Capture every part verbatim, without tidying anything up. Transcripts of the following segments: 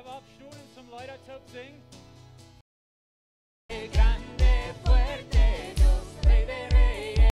Oppstonen toom Leeda toop sinjen. Grande, fuerte, Dios, Rey de reyes.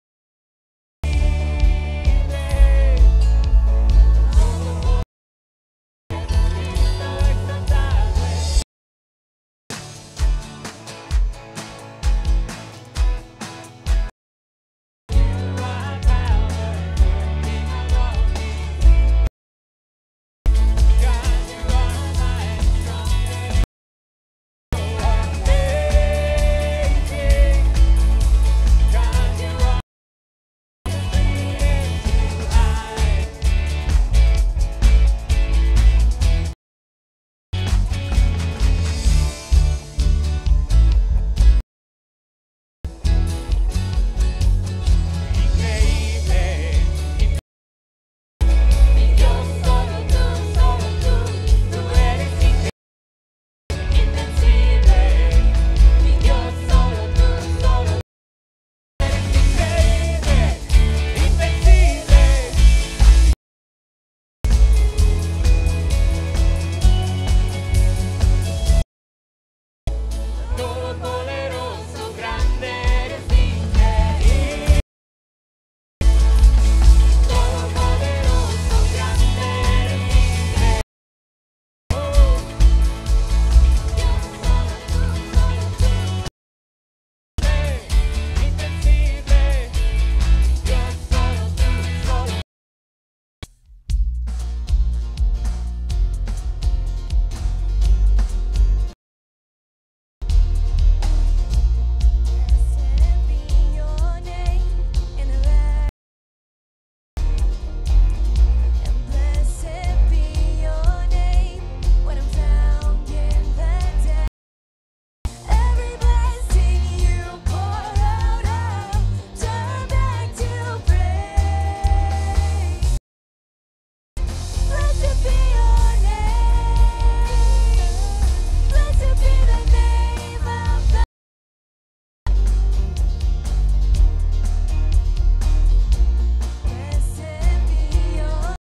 Every blessing you pour out, I'll turn back to praise. Blessed be your name. Blessed be the name of the Blessed be your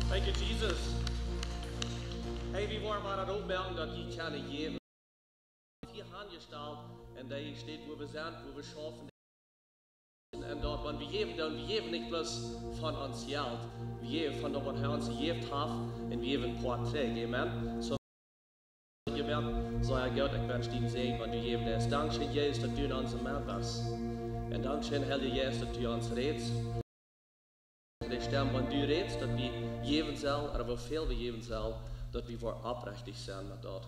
Thank you, Jesus. Hey, wie woaren mau daut opmoaken, daut jie kjennen jäwen. Hia aunjestalt, un dee steit, wua wie sent, wua wie schaufen. Un daut, wan wie jäwen, dan wie jäwen nich bloos von ons Jelt, wie jäwen von daut, waut hee ons jejäft haft, un wie jäwen een poa trigj. Amen. Soo, jie moaken, soo, Gott, ekj wensch die een Säajen, wan du jäwen deist. Dankscheen, Jesus, daut du en onse Medd best. Un dankscheen, Heilja Jeist, daut du ons rätst. De Stemm, wan du rätst, daut wie jäwen sellen, ooda woo väl wie jäwen sellen, daut wie woaren oprechtich sennen met daut.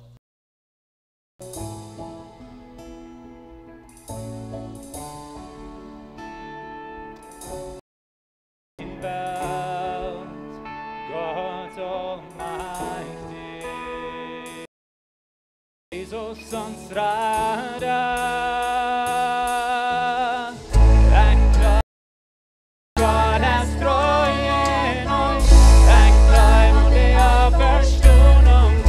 Welt, Gott allmächtig. Jesus, ons Rada. Ekj jleew, Gott es tru en ons. Ekj jleew aun de Oppstonunk.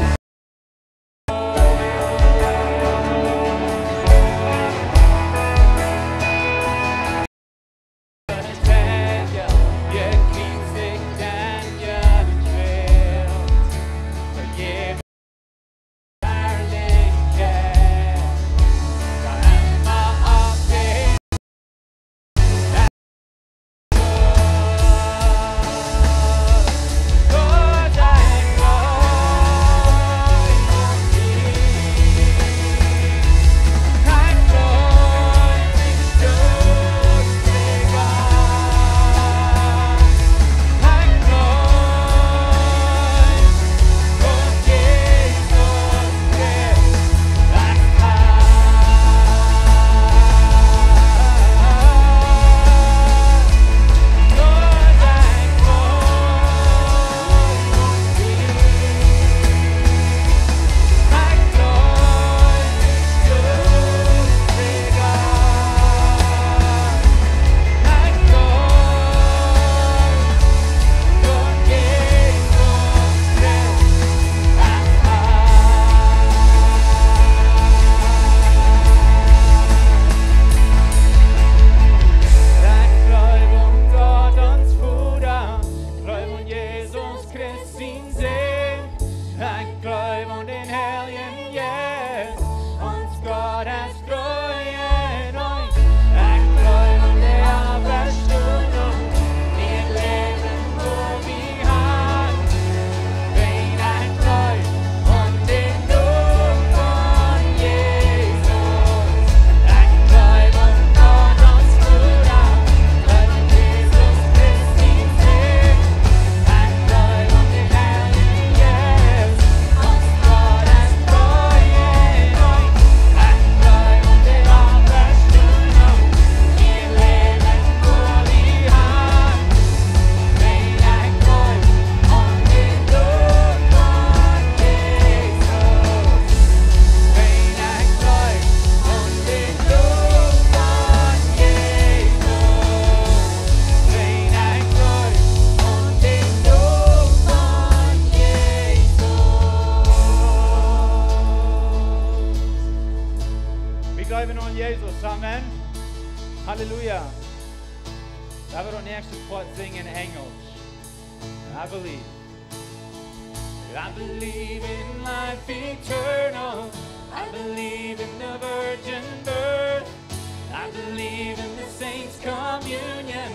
Jesus, amen. Halleluja. Wan wie daut näakjste Wort sinjen en Enjlisch. I believe. I believe in life eternal. I believe in the virgin birth. I believe in the saints' communion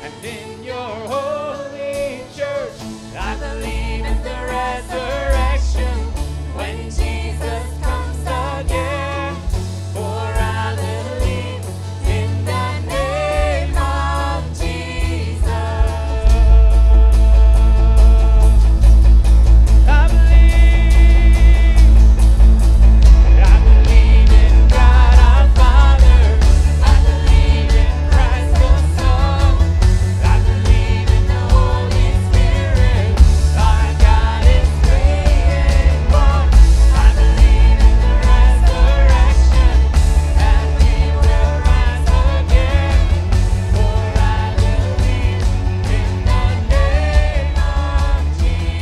and in your holy church. I believe in the resurrection when Jesus comes again. For I believe in the name of Jesus. I believe. I believe in God our Father. I believe in Christ the Son. I believe in the Holy Spirit. Our God is great and one. I believe in the resurrection, and we will rise again. For I believe in the name of Jesus.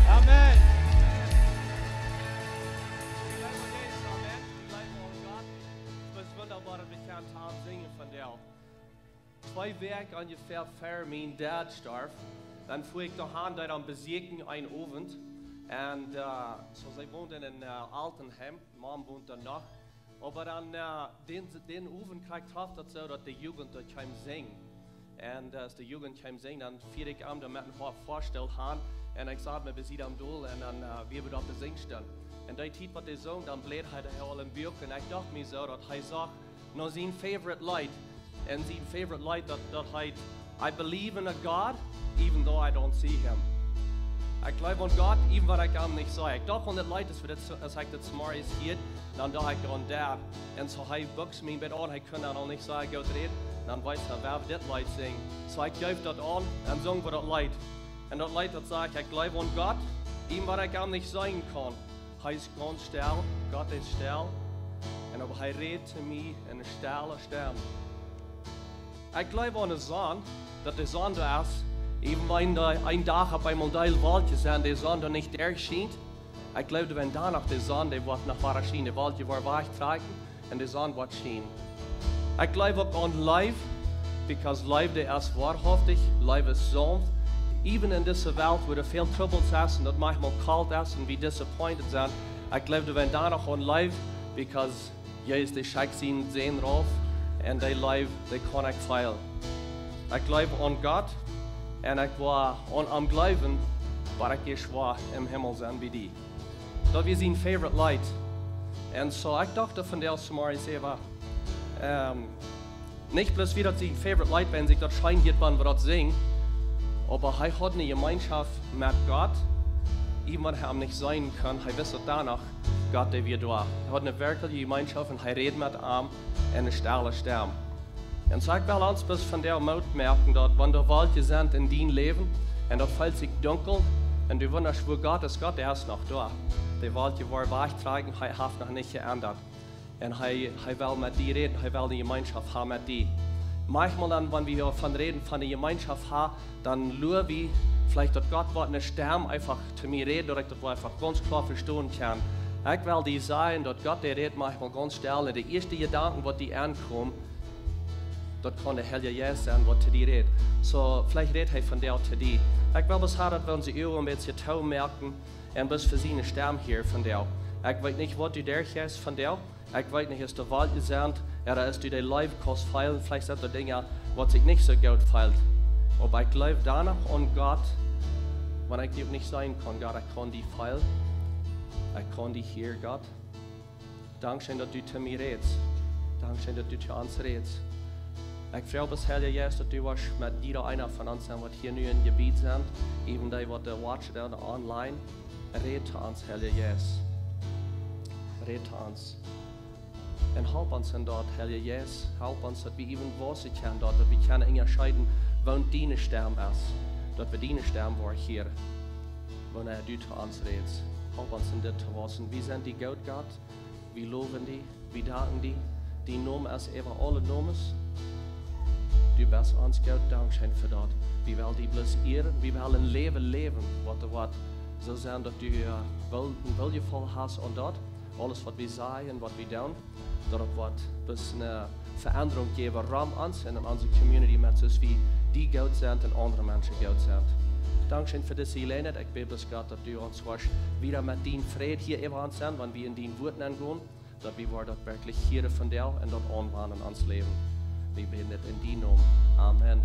Amen. Amen. Wie jleewen aun Jesus, amen. Wie jleewen aun Gott. Daut es wundaboa, daut wie kjennen toop sinjen vondoag. Twee Wäakj onjefäa ver mien Dad storf, dan fua ekj doahan, dee dan besieekjen eenen Owent. Un, äh, soo, see wonden en, äh, Altenheim, Mom wont doa noch. Oba dan, äh, dän, dän Owent krakjt trof daut soo, daut de Jugend doa kjeem sinjen. Un, äh, aus de Jugend kjeem sinjen, dan fieed ekj am doa met een poa Väastell han. Un ekj sad mie bie sied aum Dol un dan, äh, wia wie doa opp de Sinjstund. Un dee Tiet waut dee sung, dan bläd hee de Hel em Buak. Un ekj docht mie soo, daut hee sach no sien favorite Leet. Un sien favorite Leet, daut, daut heet I Believe in a God, Even Though I Don't See Him. Ekj jleew aun Gott, even wan ekj am nich see. Ekj docht aun dit Leet, aus wie dit, aus ekj dit zemorjes hieed, dan docht ekj aun daut. Un soo hee buxt mie een bät aun, hee kunn dan noch nich soo goot räden, dan wees hee, woo wie dit Leet sinjen. Soo ekj jeef daut aun un sung wie daut Leet. Un daut Leet, daut sajcht: Ekj jleew aun Gott, even wan ekj am nich seenen kaun. Hee es gaunz stell, Gott es stell. Un oba hee rät to mie en eene stelle Stemm. Ekj jleew aun de Sonn, daut de Sonn doa es, even wan doa een Dach opp eemol deel Wolkjen sent, de Sonn doa nich derchschient. Ekj jleew, wan doa noch de Sonn, dee woat noch wada schienen, de Wolkjen woaren wajchtrakjen un de Sonn woat schienen. Ekj jleew uk aun Leew, because Leew, dee es woarhauftich, Leew es saunft. Even en dise Welt, wua doa väl Trubbels es un daut maunchmol kolt es un wie disappointed sent, ekj jleew, wan doa noch aun Leew, because Jesus, dee schekjt sienen Sän rauf un dee Leew, dee kaun ekj feelen. Ekj jleew aun Gott un ekj woa aun am jleewen, bat ekj ieescht woa em Himmel sennen bie die. Daut wia sien favorite Leet. Un soo, ekj docht doa vondoag zemorjes äwa, ähm, nich bloos wia daut sien favorite Leet, wan sikj daut scheen hieed, wan wie daut sinjen, oba hee haud eene Jemeenschoft met Gott, even wan hee am nich seenen kunn, hee wist daut doa noch, Gott, dee wia doa. Hee haud eene werkjliche Jemeenschoft un hee räd met am en eene stelle Stemm. Un soo, ekj well ons bloos vondoag Moot moaken, daut wan doa Wolkjen sent en dien Läwen un daut feelt sikj dunkel un du wundasch, wua Gott es, Gott, dee es noch doa. De Wolkjen woaren wajchtrakjen, hee haft noch nich jeendat. Un hee, hee well met die räden, hee well eene Jemeenschoft haben met die. Maunchmol dan, wan wie hia von räden, von eene Jemeenschoft haben, dan luren wie veleicht, daut Gott woat eene Stemm eefach to mie räden, daut ekj daut woa eefach gaunz kloa vestonen kaun. Ekj well die sajen, daut Gott, dee rät maunchmol gaunz stell, un de ieeschte Jedanken, waut die aunkomen, daut kaun de Heilje Jeist sennen, waut to die rät. Soo, veleicht rät hee vondoag to die. Ekj well bloos haben, daut wie onse Uagen een bät toomoaken un bloos fa siene Stemm hieren vondoag. Ekj weet nich, waut du derchjeist vondoag. Ekj weet nich, aus doa Wolkjen sent, ooda aus du de Leew kaust feelen, veleicht sent doa Dinja, waut sikj nich soo goot feelt. Oba ekj jleew doa noch aun Gott, wan ekj die uk nich seenen kaun, Gott, ekj kaun die feelen. Ekj kaun die hieren, Gott. Dankscheen, daut du to mie rätst. Dankscheen, daut du to ons rätst. Ekj froag bloos, Heilja Jeist, daut du woascht met jieda eena von ons sennen, waut hia nu em Jebied sent, even dee, waut de Watch doonen online. Räd to ons, Heilja Jeist. Räd to ons. Un halp ons en daut, Heilja Jeist. Halp ons, daut wie even wausen kjennen daut, daut wie kjennen unjascheeden, waut diene Stemm es. Daut wie diene Stemm woaren hieren, wan du to ons rätst. Halp ons en dit to wausen. Wie sent die goot, Gott. Wie lowen die, wie danken die. Dien Nomen es äwa aule Nomes. Du best ons goot, dankscheen fa daut. Wie wellen die bloos ieren, wie wellen een Läwen läwen, waut doa woat soo sennen, daut du, äh, wel-, een Wooljefoll hast aun daut. Aules, waut wie sajen, waut wie doonen, daut et woat bloos eene Veendrunk jäwen rom ons un en onse Community, met soo aus wie die goot sent un aundre Menschen goot sent. Dankscheen fa dise Jeläajenheit. Ekj bäd bloos, Gott, daut du ons woascht wieda met dien Fräd hia äwa ons sennen, wan wie en dien Wuat aungonen, daut wie woaren daut werkjlich hieren von die un daut aunwenjen en ons Läwen. Wie bäden dit en dien Nomen. Amen.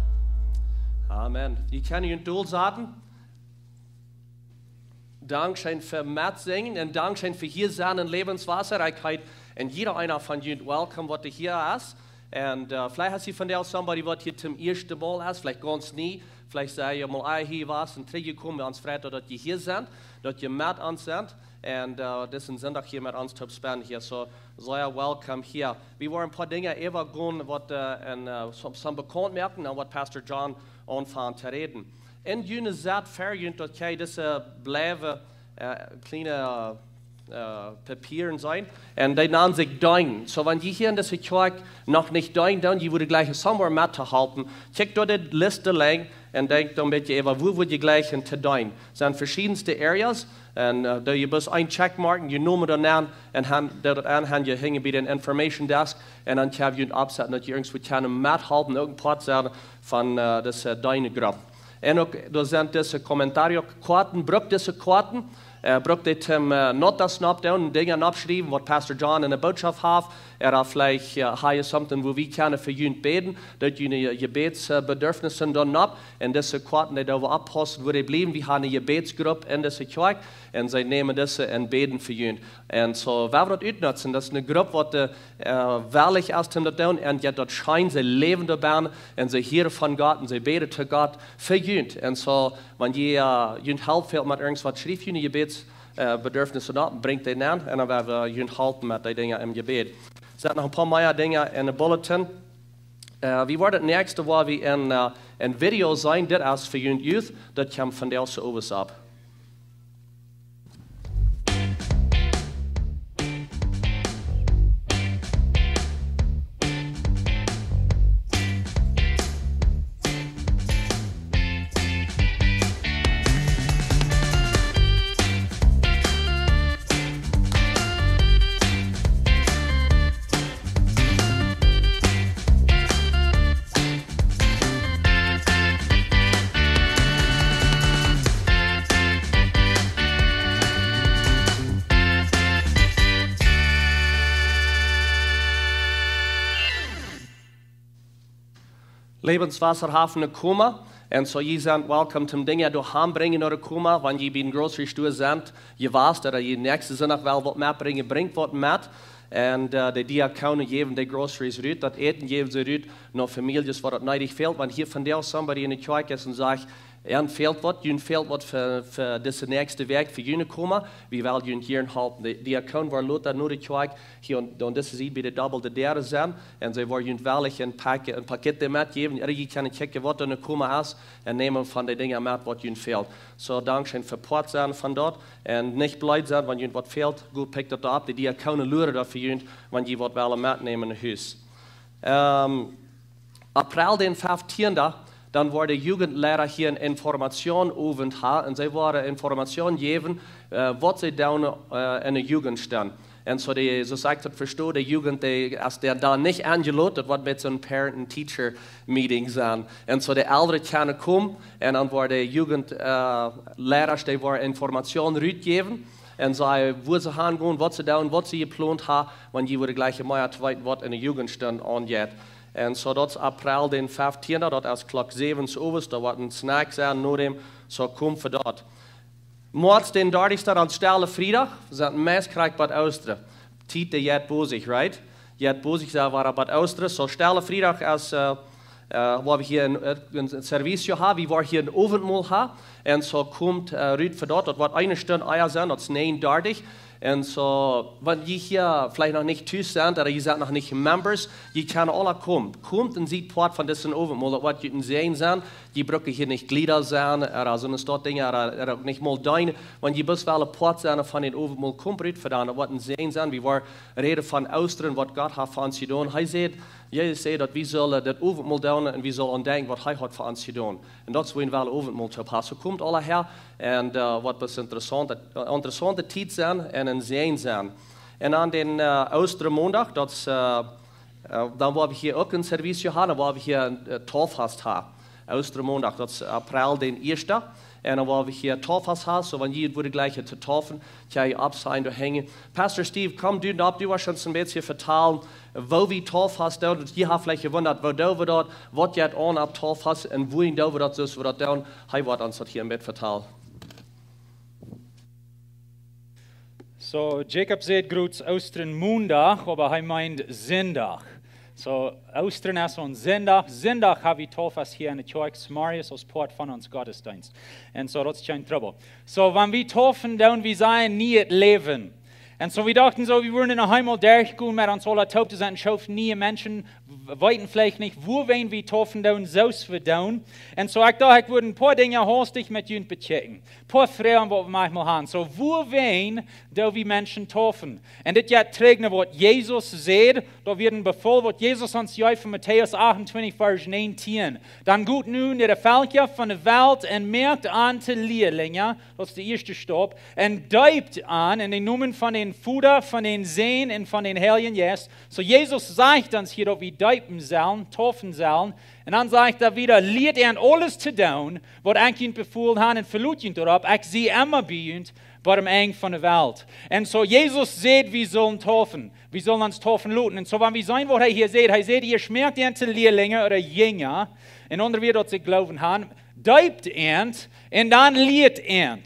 Amen. Jie kjennen junt dol saten. Dankscheen fa metsinjen un dankscheen fa hia sennen en Läwenswota. Ekj heet en jieda eena von junt welkom, waut hia es. Un, äh, veleicht es hia vondoag somebody, waut hia toom ieeschten Mol es, veleicht gaunz nie. Veleicht sie jie mol hia jewast un trigjjekomen. Bie ons freit daut, daut jie hia sent, daut jie met ons sent. Un, äh, disen Sindach hia met ons toop spenden hia. So, sea welkom hia. Wie woaren een poa Dinja äwagonen, waut, äh, en, äh, som, som bekaunt moaken, dan woat Pastor John aunfangen to räden. Un june sent fa junt, daut jie dise bliewe, äh, kjliene, äh, Papieren sennen. Un dee nanen sikj Deenen. So, wan jie hia en dise Kjoakj noch nich deenen, dan jie wudden jleichen somewhere met to halpen. Check doa de List lang un denkj dan een bät äwa, wua wudd jie jleichen to deenen. Sent veschiedne areas. Un, äh, doa jie bloos een check moaken, june Nomen doa aun, un han, doa daut aun, han jie hinjen bie dän information desk, un dan kjenn jie junt oppsetten, daut jie irjentwua kjennen methalpen, uk een Poat sennen von, äh, dise, äh, Deenengrupp. Un uk, doa sent dise Kommentaren uk Koaten, bruck dise Koaten, äh, bruck dee toom, äh, notas nopdoonen, Dinja nopschriewen, waut Pastor John en de Botschaft haft, ooda veleicht, äh, hab jie something, wua wie kjennen fa junt bäden, daut june Jebädsbedürfnisse doa nop, un dise Koaten, dee doo wie oppaussen, wua dee bliewen. Wie haben eene Jebädsgrupp en dise Kjoakj, un see nämen dise un bäden fa junt. Un so, wie wellen daut utnutzen, daut es eene Grupp, waut, äh, äh, wellich es, om daut to doonen, un jie daut scheen, see läwen doabie, un see hieren von Gott, un see bäden to Gott fa junt. Un so, wan jie, äh, junt Help fält met irjentwaut, schrieft june Jebäds-, äh, Bedürfnisse nop, brinjt dee aun, un dan woa wie junt halpen met dee Dinja em Jebäd. Sent noch een poa mea Dinja en de Bulletin. Äh, wie woaren daut näakjste, woa wie een, äh, een Video seenen, dit es fa junt Youth, daut kjemt vondoag soo owes opp. Läwenswota haft eene Koma. Un so, jie sent welkom, om Dinja doa han brinjen no de Koma. Wan jie bie dän Grocery Store sent jewast, ooda jie näakjsten Sindach wellen waut metbrinjen, brinjt waut met. Un, äh, de Diakonen jäwen de Groceries rut, daut Äten jäwen see rut, no Famieljes, waut daut needich fält. Wan hia vondoag somebody en de Kjoakj es un sajcht, an fält waut, junt fält waut fa, fa dise näakjste Wäakj fa june Koma, wie wellen junt hia halpen. De Diakonen woaren lota no de Kjoakj hia aun, aun dise Sied bie de dobbelde Däaren sennen, un see woaren junt wellich een Pak-, een Paket metjäwen, ooda jie kjennen checken, waut doa en de Koma es, un nämen von de Dinja met, waut junt fält. So, dankscheen fa Poat sennen von daut, un nich bleed sennen, wan junt waut fält, go pick daut opp. De Diakonen luaren doa fa junt, wan jie waut wellen metnämen no Hus. Ähm, April dän feftienden, dan woat de Jugendleida hia een Informationsowent haben, un see woaren Information jäwen, äh, waut see doonen, äh, en de Jugend stonen. Un so de, soo aus ekj daut vesto, de Jugend, dee, aus dee dan nich aunjelot, daut woat met soon Parent-and-Teacher-Meeting sennen. Un so de Elren kjennen komen, un dan woaren de Jugend, äh, Leida, dee woaren Information rutjäwen, un sajen, wua see han gonen, waut see doonen, waut see jeplont haben, wan jie wudden jleichen mea to weeten, waut en de Jugend stonen aunjeit. Un so, daut es April dän feftienden, daut es Klock säwen soo owes, doa woat een Snack sennen, no däm, so kom fa daut. Moaz dän dartichsten, dan Stelle Friedach, sent meist krakjt bie Oostren. Tiet, dee jeit bosich, right? Jeit bosich, sent wie bie Oostren. So, Stelle Friedach es, äh, Äh, wua wie hia een, äh, een Service hia haben, wie woaren hia een Owentmol haben. Un soo komt, äh, rut fa daut, daut woat eene Stund ea sennen, daut es näajen dartich. Un soo, wan jie hia veleicht noch nich tus sent, ooda jie sent noch nich Members, jie kjennen aula komen. Komt un siet Poat von disen Owentmol, daut woat junt een Säajen sennen. Jie brucken hia nich Jlieda sennen, ooda soo een Stoot Dinja, ooda, ooda uk nich mol deenen. Wan jie bloos wellen Poat sennen von dän Owentmol, komt rut fa daut, daut woat een Säajen sennen. Wie woaren räden von Oostren, waut Gott haft fa ons jedonen. Hee sajcht, Jesus säd, daut wie sellen daut Owentmol doonen un wie sellen aun denkjen, waut hee haft fa ons jedonen. Un daut es woo een Owentmol to passen. Komt aula häa un, äh, woat een interessaunte, äh, interessaunte Tiet sennen un een Säajen sennen. Un aun dän, äh, Oostren Mondach, daut es, äh, äh, dan woa wie hia uk een Service haben, dan woa wie hia, äh, Tauffast haben. Oostren Mondach, daut es April dän ieeschten. Un dan woa wie hia Tauffast haben, soo wan jie wudden jleichen to taufen, kjenn jie oppstonen, doa hangen. Pastor Steve, komm du nopp, du woascht ons een bät vetalen, woo wie Tauffast doonen. Jie haben veleicht jewundat, woo doo wie daut, waut jeit aun opp Tauffast un woo doo wie daut, soo aus wie daut doonen. Hee woat ons daut hia een bät vetalen. Soo, Jacob säd jrod Oostren Mondach, oba hee meent Sindach. Soo, Oostren es aun Sindach. Sindach hab wie Tauffast hia enne Kjoakj, zemorjes aus Poat von ons Gottesdeenst. Un soo, daut es kjeen Trubbel. Soo, wan wie taufen doonen, wie sajen nieet Läwen. Un soo, wie dochten soo, wie wudden noch eemol derchgonen met ons aula toop to sennen, schaufen niee Menschen, w-, weeten veleicht nich, wuawäajen wie taufen doonen, soo aus wie doonen. Un soo, ekj docht, ekj wudd een poa Dinja haustich met junt bekjikjen. Poa Froagen, waut wie maunchmol haben. Soo, wuawäajen doo wie Menschen taufen? Un dit jeit trigj no waut Jesus säd, daut wia een Befäl, waut Jesus ons jeef en Matäus 28, Varsch 19. Dan got nu no de Velkja von de Welt un moakt an to Lielinja, daut es de ieeschte Stap, un deept an en dän Nomen von dän Voda, von dän Sän un von dän Heiljen Jeist. Soo, Jesus sajcht ons hia, daut wie deepen sellen, taufen sellen. Un dan sajcht hee wada, lieet an aules to doonen, waut ekj junt befolen hab, un veloot junt doaropp, ekj sie emma bie junt, bat aum Enj von de Welt. Un soo, Jesus säd, wie sellen taufen. Wie sellen ons taufen loten. Un soo, wan wie seenen, waut hee hia sajcht, hee sajcht, jie moakt an to Lielinja ooda Jinja. En aundre Wieed, daut see Gloowen haben. Deept an, un dan lieet an.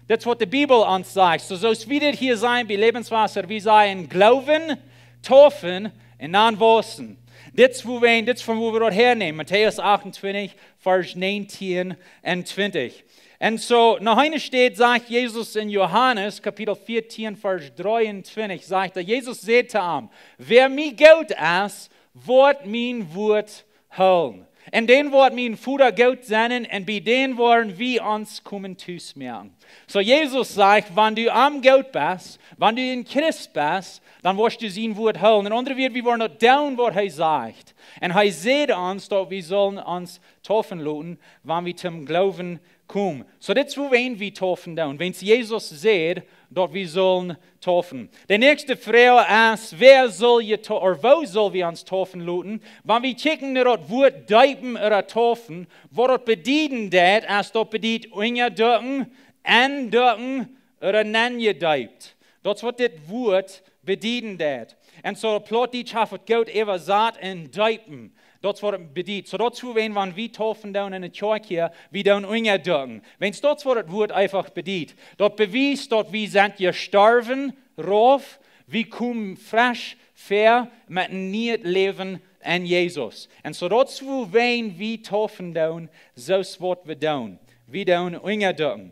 Daut es waut de Bibel ons sajcht. Soo, soo aus wie dit hia sajen, bie Lebenswasser, wie sajen Gloowen, taufen un dan wausen. Dit es woo wie, dit es von woo wie daut hernämen. Matäus 28, Varsch 19 un 20. Un soo, noch eene Städ sajcht Jesus en Johanes, Kapitel 14, Varsch 23, sajcht hee, Jesus säd to am, wäa mie goot es, woat mien Wuat hoolen. Un dän woat mien Voda goot sennen, un bie dän woaren wie ons komen tus moaken. Soo, Jesus sajcht, wan du am goot best, wan du een Christ best, dan woascht du sien Wuat hoolen. En aundre Wieed, wie woaren daut doonen, waut hee sajcht. Un hee säd ons, daut wie sellen ons taufen loten, wan wie toom Gloowen komen. Soo, dit es wuawäajen wie taufen doonen. Wiels Jesus säd, daut wie sellen taufen. De näakjste Froag es, wäa saul je ta-, ooda woo sell wie ons taufen loten? Wan wie kjikjen no daut Wuat deepen ooda taufen, waut daut bedieden deit, es daut bediet unjadekjen, endekjen ooda nenjedeept. Daut es waut dit Wuat bedieden deit. Un soo Plautdietsch haft daut goot äwasat en deepen. Daut es waut daut bediet. Soo daut es wuawäajen, wan wie taufen doonen en de Kjoakj hia, wie doonen unjadekjen. Wiels daut es waut daut Wuat eefach bediet. Daut bewiest, daut wie sent jestorwen, rauf, wie komen fresch väa met een nieet Läwen en Jesus. Un soo daut es wuawäajen wie taufen doonen, soo aus waut wie doonen. Wie doonen unjadekjen.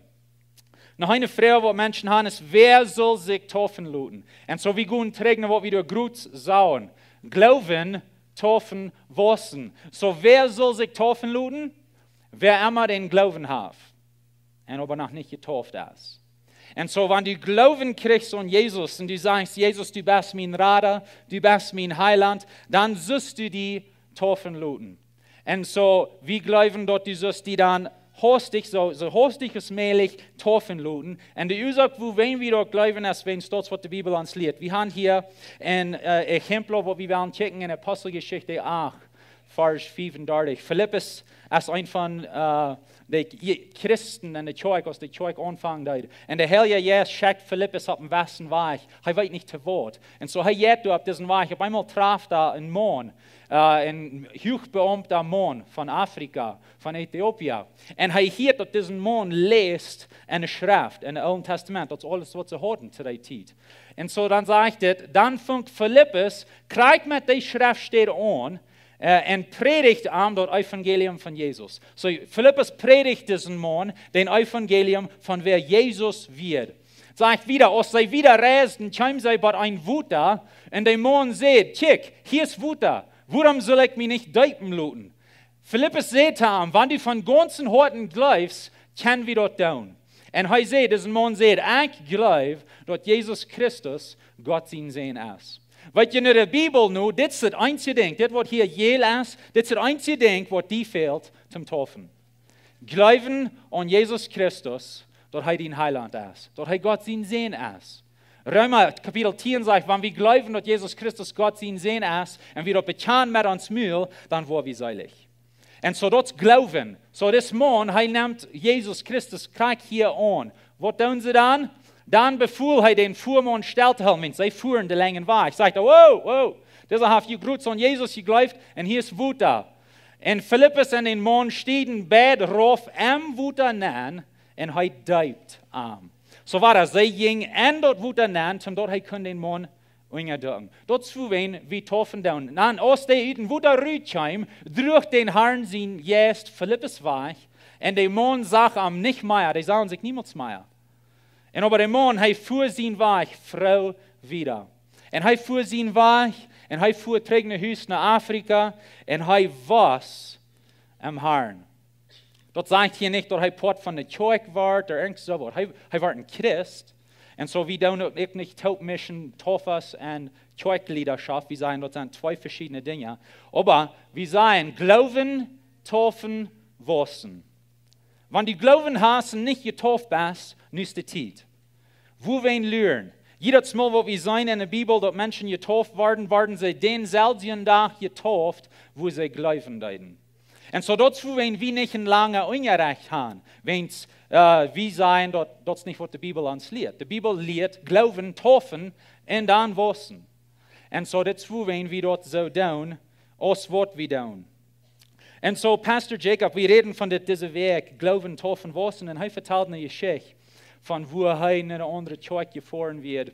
Noch eene Froag, waut Menschen haben, es, wäa saul sikj taufen loten? Un soo, wie gonen trigj no waut wie doa jrod sajen. Gloowen, taufen, wausen. Soo, wäa saul sikj taufen loten? Wäa emma dän Gloowen haft un oba noch nich jetauft es. Un soo, wan du Gloowen kjrichst aun Jesus un du sajchst, Jesus, du best mien Rada, du best mien Heilaunt, dan sust du die taufen loten. Un soo, wie jleewen, daut du sust die dan haustich, soo, soo haustich aus mäajlich taufen loten. Un de Uasoak, wuawäajen wie daut jleewen, es wiels daut es waut de Bibel ons lieet. Wie haben hia een, äh, Exempel, waut wie wellen kjikjen en Aposteljeschicht 8, Varsch 35. Filippus es een von, äh, de J-, Christen en de Kjoakj, aus de Kjoakj aunfangen deed. Un de Heilje Jeist schekjt Filippus opp een jewesset Wajch. Hee weet nich to waut. Un soo, hee jeit doa opp disen Wajch. Opp eemol traft hee een Maun, äh, een huachbeaumta Maun von Afrika, von Äthiopien. Un hee hieet, daut disen Maun läst en de Schreft, en daut Oole Tastament. Daut es aules, waut see hauden to dee Tiet. Un soo, dan sajcht dit, dan funk Filippus krakjt met dee Schreftstäd aun, Äh, un prädicht am daut Evangelium von Jesus. Soo, Filippus prädicht disen Maun daut Evangelium von wäa Jesus wia. Sajcht wieda, aus see wieda reisden, kjeemen see bie een Wota, un de Maun säd: "Kjikj, hia es Wota. Wuarom saul ekj mie nich deepen loten?" Filippus säd to am: "Wan du von gaunzen Hoaten jleefst, kjenn wie daut doonen." Un hee säd, dise Maun säd: "Ekj jleew daut Jesus Christus Gott sien Sän es." Weet jie, enne Bibel nu, dit es daut eensje Dinkj, dit waut hia jeel es, dit es daut eensje Dinkj waut die fält toom deepen. Jleewen aun Jesus Christus, daut hee dien Heilaunt es, daut hee Gott sien Sän es. Reema Kapitel tieen sajcht, wan wie jleewen daut Jesus Christus Gott sien Sän es, un wie daut bekjanen met ons Mul, dan woa wie seelich. Un soo daut es Gloowen. Soo dis Maun, hee nemt Jesus Christus krakjt hia aun. Waut doonen see dan? Dan befool hee dän Fuamaun stell to hoolen, wiels see fuaren dän langen Wajch. Sajcht hee: "Wow, wow, disa haft jrods aun Jesus jejleeft un hia es Wota." Un Filippus un de Maun stieeden beid rauf em Wota nenn un hee deept am. Soo wia daut, see jinjen en daut Wota nenn, toom daut hee kunn dän Maun unjadrekjen. Daut es wuarom wie deepen doonen. Dan, aus dee ut daut Wota rutkjeem, druach dän Harn sien Jeist Filippus wajch, un de Maun sach am nich mea, dee sagen sikj niemols mea. Un oba de Maun, hee fua sienen Wajch froo wieda. Un hee fua sienen Wajch, un hee fua trigj no Hus, no Afrika, un hee wia em Harn. Daut sajcht hia nich daut hee Poat von de Kjoakj wort ooda irjent soo waut. Hee, hee wort een Christ. Un soo, wie doonen uk, uk nich toopmischen Deepnis un Kjoakjliedaschoft. Wie sajen, daut sent twee veschiedne Dinja. Oba wie sajen, Gloowen, Deepen, wausen. Wan du Gloowen hast un nich jedeept best, nu es de Tiet. Wuarom luren? Jiedet Mol waut wie seenen enne Bibel daut Menschen jedeept worden, worden see dänselwjen Dach jedeept, wua see jleewen deeden. Un soo daut es wuarom wie nich een langen Unjarecht haben, wiels, äh, wie sajen daut, daut es nich waut de Bibel ons lieet. De Bibel lieet Gloowen, Deepen un dan wausen. Un soo daut es wuarom wie daut soo doonen, aus waut wie doonen. Un soo, Pastor Jacob, wie räden von dit dise Wäakj, Gloowen, Deepen, wausen, un hee vetald eene Jeschicht von woo hee no eene aundre Kjoakj jefoaren wia. Un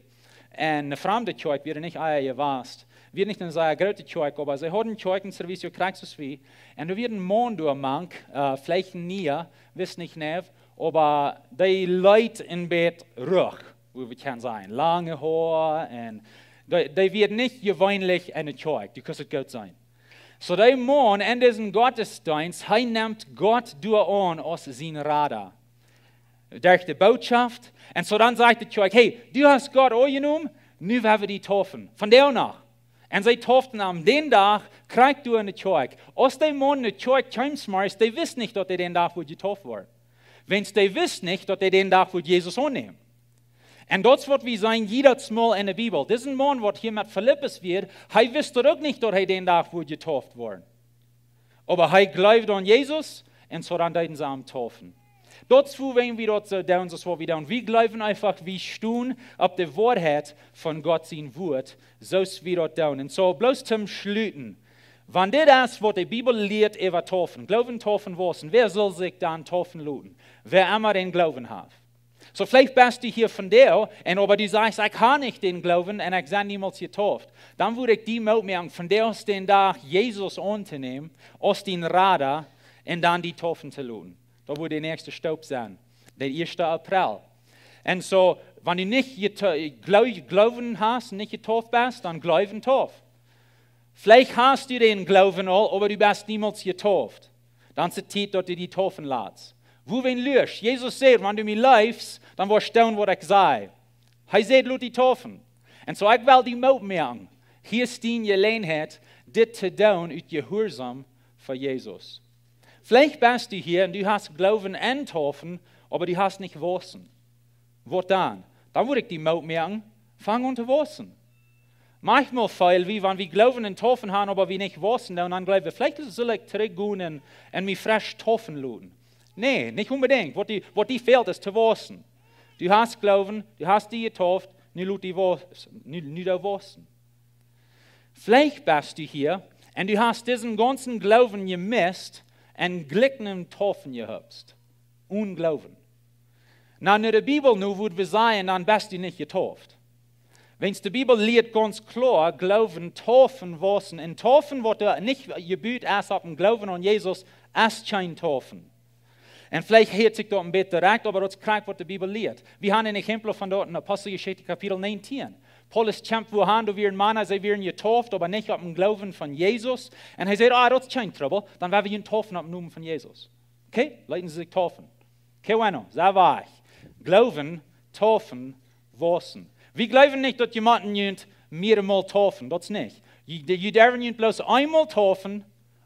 eene framde Kjoakj wia nich ea jewast. Wia nich eene sea groote Kjoakj, oba see hauden Kjoakjenservice, jo, krakjt soo aus wie. Un doa wia een Maun doa mank, äh, veleicht een Niea, wist nich nau, oba dee leet een bät ruch, woo wie kjennen sajen. Lange Hoa un dee, dee wia nich jeweenlich enne Kjoakj, du kaust et goot seenen. Soo de Maun en disen Gottesdeenst, hee nemt Gott doa aun aus sien Rada. Derch de Bootschoft. Un soo dan sajcht de Kjoakj: "Hey, du hast Gott aunjenomen, nu woa wie die deepen. Vondoag noch." Un see deepten am dän Dach, krakjt doa enne Kjoakj. Aus de Maun enne Kjoakj kjeem zemorjes, dee wist nich daut hee dän Dach wudd jedeept woaren. Wiels dee wist nich daut hee dän Dach wudd Jesus aunnämen. Un daut es waut wie seenen jiedet Mol enne Bibel. Dise Maun waut hia met Filippus wia, hee wist daut uk nich daut hee dän Dach wudd jedeept woaren. Oba hee jleewd aun Jesus un soo dan deeden see am deepen. Daut es wuarom wie daut soo doonen, soo aus waut wie doonen. Wie jleewen eefach, wie stonen opp de Woarheit von Gott sien Wort, soo aus wie daut doonen. Un soo, bloos toom schluten. Wan dit es waut de Bibel lieet äwa deepen, Gloowen, Deepen, wausen, wäa saul sikj dan deepen loten? Wäa emma dän Gloowen haft. Soo, veleicht best du hia vondoag un oba du sajchst: "Ekj hab nich dän Gloowen un ekj sie niemols jedeept." Dan wudd ekj die Moot moaken, vondoag es de Dach, Jesus auntonämen aus dien Rada un dan die deepen to loten. Daut wudd de näakjste Stap sennen, de ieeschte April. Un soo, wan du nich jete-, Gloo-, Gloowen hast, nich jedeept best, dan Gloowen, Deepen. Veleicht hast du dän Gloowen aul, oba du best niemols jedeept. Dan es et Tiet daut du die deepen latst. Wuarom lust? Jesus sajcht: "Wan du mie leefst, dan woascht doonen waut ekj saj." Hee sajcht: "Lot die deepen." Un soo, ekj well die Moot moaken. Hia es diene Jeläajenheit, dit to doonen ut Jehuarsaum fa Jesus. Veleicht best du hia un du hast Gloowen un Deepen, oba du hast nich wausen. Waut dan? Dan wudd ekj die Moot moaken, fang aun to wausen. Maunchmol feel wie, wan wie Gloowen un Deepen haben, oba wie nich wausen, dan, dan jleew wie, veleicht saul ekj trigjgonen un, un mie fresch deepen loten. Nä, nich onbedinjt. Waut die, waut die fält es to wausen. Du hast Gloowen, du hast die jedeept, nu lot die wausen, nu, nu doo wausen. Veleicht best du hia un du hast disen gaunzen Gloowen jemist un jlikj no dän Deepen jehupst. Onen Gloowen. Nu, enne Bibel nu wudd wie sajen, dan best du nich jedeept. Wiels de Bibel lieet gaunz kloa, Gloowen, Taufen, wausen. Un Taufen, waut doa nich jebut es opp een Gloowen aun Jesus, es kjeen Taufen. Un veleicht hieet sikj daut een bät direkt, oba daut es krakjt waut de Bibel lieet. Wie haben een Exempel von daut en Aposteljeschicht Kapitel 19. Paulus kjemt wua han, doa wieren Mana, see wieren jetauft, oba nich opp een Gloowen von Jesus. Un hee säd: "Ah, daut es kjeen Trubbel, dan woa wie junt taufen opp een Nomen von Jesus." Okay, leeten see sikj taufen. Okay, bueno, soo wia. Gloowen, Taufen, wausen. Wie gloowen nich daut jie motten junt mearemol taufen, daut es nich. Jie, jie derwen junt bloos eemol taufen,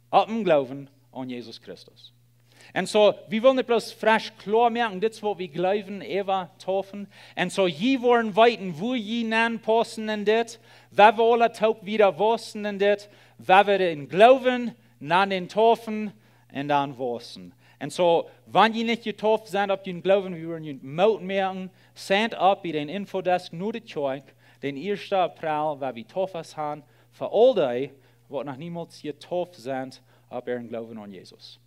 opp een Gloowen aun Jesus Christus. Un soo, wie wellen dit bloos fresch kloa moaken, dit es waut wie gloowen äwa Taufen. Un soo, jie woaren weeten, wua jie nenpaussen en dit, wua wie aula toop wieda wausen en dit, wua wie en Gloowen, dan en Taufen, un dan wausen. Un soo, wan jie nich jetauft sent opp jun Gloowen, wie wellen junt Moot moaken, sign up bie dän Infodesk no de Kjoakj, dän ieeschten April, wua wie Taufes han, fa aul dee, waut noch niemols jetauft sent opp äaren Gloowen aun Jesus.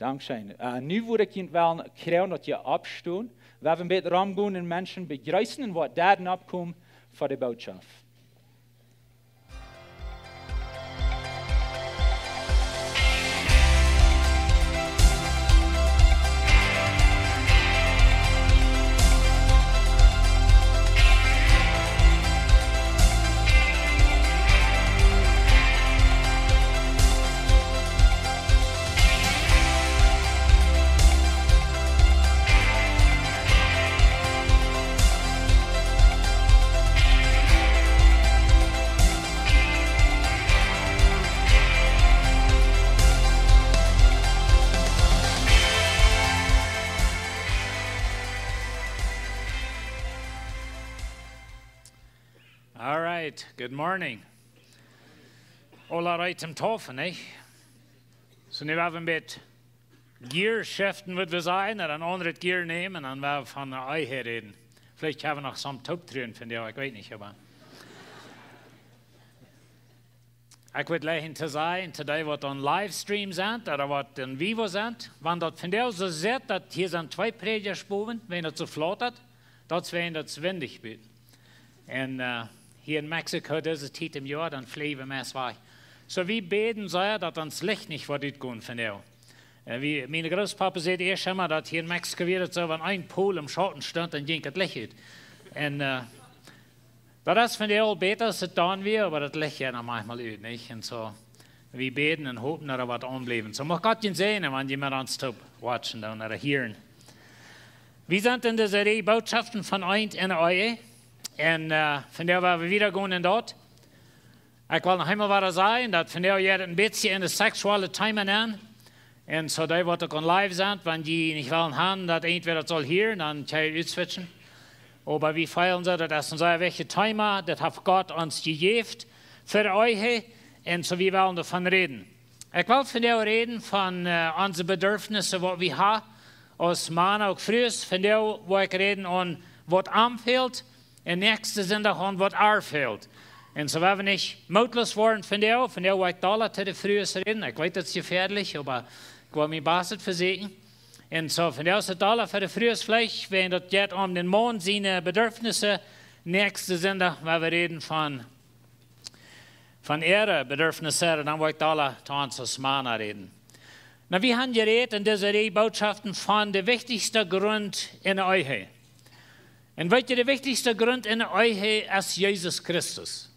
Dankscheen. Äh, nu wudd ekj junt wellen kjrieen daut jie oppstonen. Wie haben een bät romgonen un Menschen bejreessen un waut doa oppkomen fa de Bootschoft. All right, good morning. Aula reed toom taufen, nich? Soo, nu woa wie een bät Gear shiften, wudd wie sajen, ooda een aundret Gear nämen un dan woa wie von de Ehe räden. Veleicht kjenn wie noch some toop truren von dee, ekj weet nich, oba ekj wudd jlikjen to sajen, to dee waut aum Livestream sent, ooda waut en vivo sent, wan daut vondoag soo sitt, daut hia sent twee Prädjasch bowen, wan daut soo flaut, daut es wan daut windich woat. Un, äh, hia en Mexiko, dise Tiet em Joa, dan fleajen wie meist wajch. Soo, wie bäden sea, daut ons Licht nich woat utgonen vondoag. Äh, wie, mien Grootpapa säd ieescht emma, daut hia en Mexiko wia daut soo, wan een Pol em Schauten stunt, dan jinkj daut Licht ut. Un, äh, daut es vondoag aul bäta aus daut dan wia, oba daut Licht jeit noch maunchmol ut, nich? Un soo, wie bäden un hopen, daut doa waut aunbliewen. Soo, mucht Gott junt säajnen, wan jie met ons toop watchen doonen ooda hieren. Wie sent en dise Reaj Bootschoften von Eent en de Ehe. Un, äh, vondoag woa wie wieda gonen en daut. Ekj well noch eemol wada sajen, daut vondoag jeit een bät en daut seksuelle Thema nenn. Un soo dee waut uk aum Live sent, wan jie nich wellen han, daut irjentwäa daut saul hieren, dan kjenn jie utswitchen. Oba wie feelen soo, daut es een sea wichtjet Thema, daut haft Gott ons jejäft fa de Ehe. Un soo, wie wellen doavon räden. Ekj well vondoag räden von, äh, onse Bedürfnisse, waut wie haben, aus Mana uk Frues. Vondoag well ekj räden aun waut am fält, un näakjsten Sindach aun waut ar fält. Un soo woa wie nich mootloos woaren vondoag. Vondoag well ekj dolla to de Frues räden. Ekj weet, daut es jefäadlich, oba ekj well mien Bastet vesieekjen. Un soo, vondoag es daut dolla fa de Frues veleicht, wan daut jeit om dän Maun siene Bedürfnisse. Näakjsten Sindach woa wie räden von, von äare Bedürfnisse, dan well ekj dolla to ons aus Mana räden. Nu, wie haben jerät en dise Reaj Bootschoften von de wichtichste Grunt en de Ehe. Un weet jie, de wichtichste Grunt en de Ehe es Jesus Christus.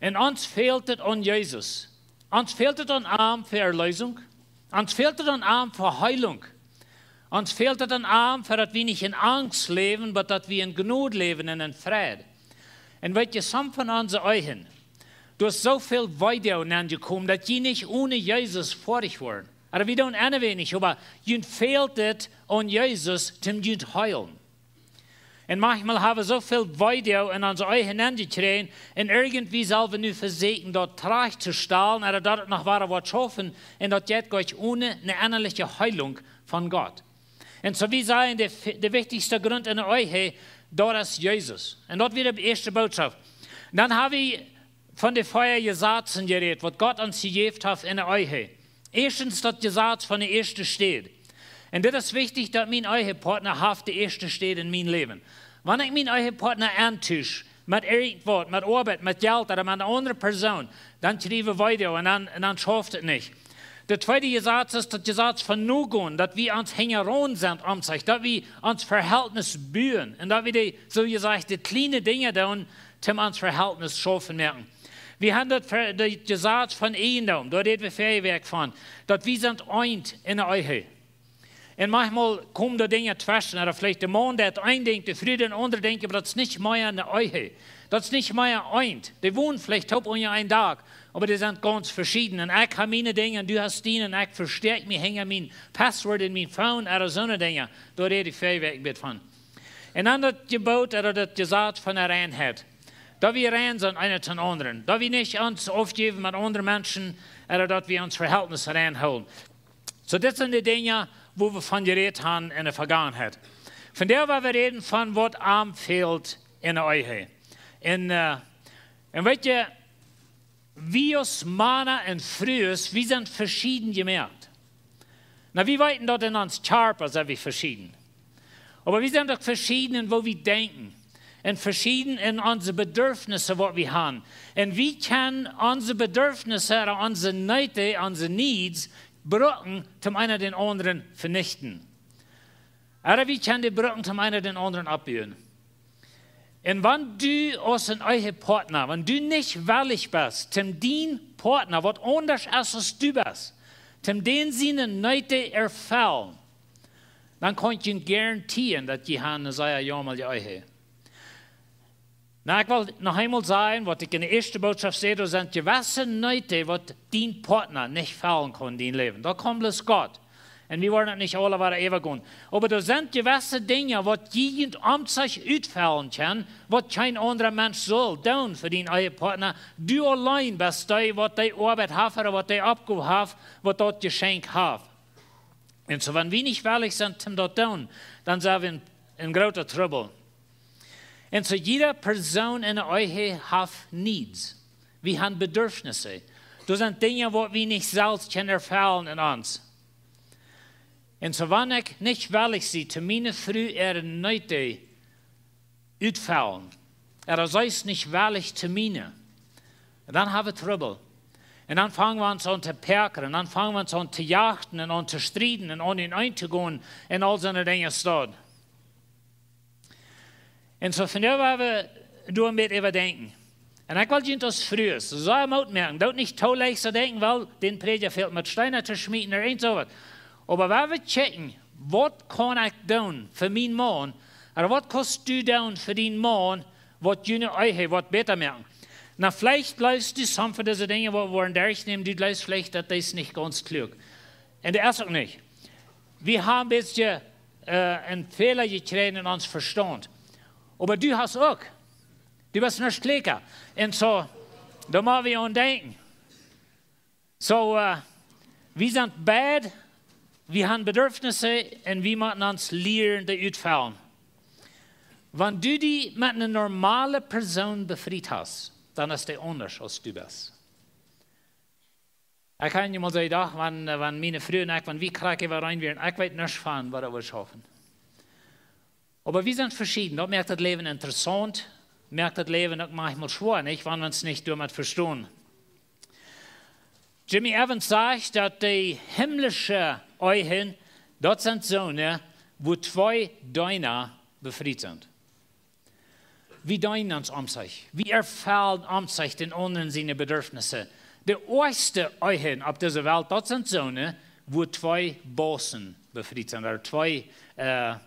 Un ons fält et aun Jesus. Ons fält et aun am fa Erlösung. Ons fält et aun am fa Heilung. Ons fält et aun am, fa daut wie nich en Angst läwen, oba daut wie en Jnod läwen un en Fräd. Un weet jie, some von onse Ehen, doa es soo väl Weedoag aunjekomen, daut jie nich one Jesus foadich woaren. Ooda wie doonen eenje wenig, oba junt fält et aun Jesus, toom junt heelen. Un maunchmol haben wie soo väl Weedoag en onse Ehe nenjekjräajen, un irjentwie sell wie nu vesieekjen, daut trigj to stalen, ooda daut et noch wada woat schaufen, un daut jeit goanich one eene ennaliche Heilung von Gott. Un soo wie sajen, de, de wichtichste Grunt en de Ehe, daut es Jesus. Un daut wia de ieeschte Bootschoft. Dan haben wie von de vea Jesazen jerät, waut Gott ons jejäft haft en de Ehe. Ieeschtens daut Jesaz von de ieeschte Städ. Un dit es wichtich, daut mien Ehepartna haft de ieeschte Städ en mien Läwen. Wan ekj mien Ehepartna auntusch, met irjentwaut, met Oabeit, met Jelt ooda met eene aundre Persoon, dan kjrie wie Weedoag un dan, un dan schauft et nich. De tweede Jesaz es daut Jesaz von nogonen, daut wie ons hinjaraun sent om sikj, daut wie ons Verhältnis buen un daut wie de, soo jesajcht, de kjliene Dinja doonen, toom ons Verhältnis schaufen moaken. Wie haben daut Ver-, daut Jesaz von Ieejendom, doa räd wie väaje Wäakj von, daut wie sent eent enne Ehe. Un maunchmol komen doa Dinja tweschen, ooda veleicht de Maun deit een Dinkj, de Fru daut aundre Dinkj, oba daut es nich mea eene Ehe. Daut es nich mea eent. Dee wonen veleicht toop unja een Dak, oba dee sent gaunz veschieden. Un ekj hab miene Dinja un du hast diene un ekj vestäakj mie hinja mien Passwort en mien Phone, ooda soone Dinja. Doa räd ekj väaje Wäakj een bät von. Un dan daut Jeboot, ooda daut Jesaz von de Reinheit. Daut wie rein sent eena toom aundren. Daut wie nich ons aufjäwen met aundre Menschen, ooda daut wie ons Verhältnis rein hoolen. Soo, dit sent de Dinja, wua wie von jerät haben enne Vergangenheit. Vondoag woa wie räden von waut am fält enne Ehe. Un, äh, un weet jie, wie aus Mana un Frues, wie sent veschieden jemoakt. Nu, wie weeten daut en ons Kjarpa sent wie veschieden. Oba wie sent uk veschieden en woo wie denkjen. Un veschieden en onse Bedürfnisse, waut wie haben. Un wie kjennen onse Bedürfnisse ooda onse Needs, onse needs, brucken, toom eena dän aundren venichten. Ooda wie kjennen dee brucken, toom eena dän aundren oppbuen. Un wan du aus een Ehepartner, wan du nich wellich best, toom dien Partner, waut aundasch es aus du best, toom dän siene Needs erfellen, dan kaun ekj junt garantieren, daut jie haben eene sea jaumaje Ehe. Nu, ekj well noch eemol sajen, waut ekj enne ieeschte Bootschoft säd, doa sent jewesse Needs, waut dien Partner nich fellen kaun en dien Läwen. Daut kaun bloos Gott. Un wie woaren daut nich aula wada äwagonen. Oba doa sent jewesse Dinja, waut jie junt om sikj utfellen kjennen, waut kjeen aundra Mensch saul doonen fa dien Ehepartner. Du auleen best dee, waut dee Oabeit haft ooda waut dee Oppgow haft, waut daut Jeschenkj haft. Un soo, wan wie nich wellich sent toom daut doonen, dan sent wie en, en grooten Trubbel. Un soo, jieda Persoon enne Ehe haft needs. Wie haben Bedürfnisse. Doa sent Dinja, waut wie nich selfst kjennen erfellen en ons. Un soo, wan ekj nich wellich sie, toom miene Fru äare Needs utfellen, ooda see es nich wellich to miene, dan haben wie Trubbel. Un dan fangen wie ons aun to päakren, dan fangen wie ons aun to jachten un aun to strieden un aun enenn to gonen un aul soone Dinja doa. Un soo vondoag woa wie doa een bät äwa denkjen. Un ekj well junt aus Frues sea Moot moaken, doot nich too leicht soo denkjen, well, dän Prädja fält met Steena to schmieten ooda irjent soo waut. Oba woa wie kjikjen, waut kaun ekj doonen fa mienen Maun? Ooda waut kaust du doonen fa dienen Maun, waut june Ehe waut bäta moaken? Nu, veleicht jleefst du some von dise Dinja, waut wie woaren derchnämen, du jleefst veleicht, daut es nich gaunz kluak. Un daut es uk nich. Wie haben een bät, äh, een Fäla jekjräajen en ons Vestaunt. Oba du hast uk. Du best nich kjlieekja. Un soo, doa motten wie aun denkjen. Soo, äh, wie sent beid, wie haben Bedürfnisse un wie motten ons lieren, dee utfellen. Wan du die met eene normale Persoon befriet hast, dan es dee aundasch aus du best. Ekj kaun junt mol sajen, doch, wan, äh, wan miene Fru un ekj, wan wie krakjt äwarein wieren, ekj weet nuscht von, waut wie schaffen. Oba wie sent veschieden. Daut moakt daut Läwen interessaunt, moakt daut Läwen uk maunchmol schwoa, nich? Wan wie ons nich doamet vestonen. Jimmy Evans sajcht, daut de himlische Ehen, daut sent soone, wua twee Deena befriet sent. Wie deenen ons om sikj. Wie erfellen om sikj dän aundren siene Bedürfnisse. De oajchste Ehen opp dise Welt, daut sent soone, wua twee Baussen befriet sent. Ooda twee, äh,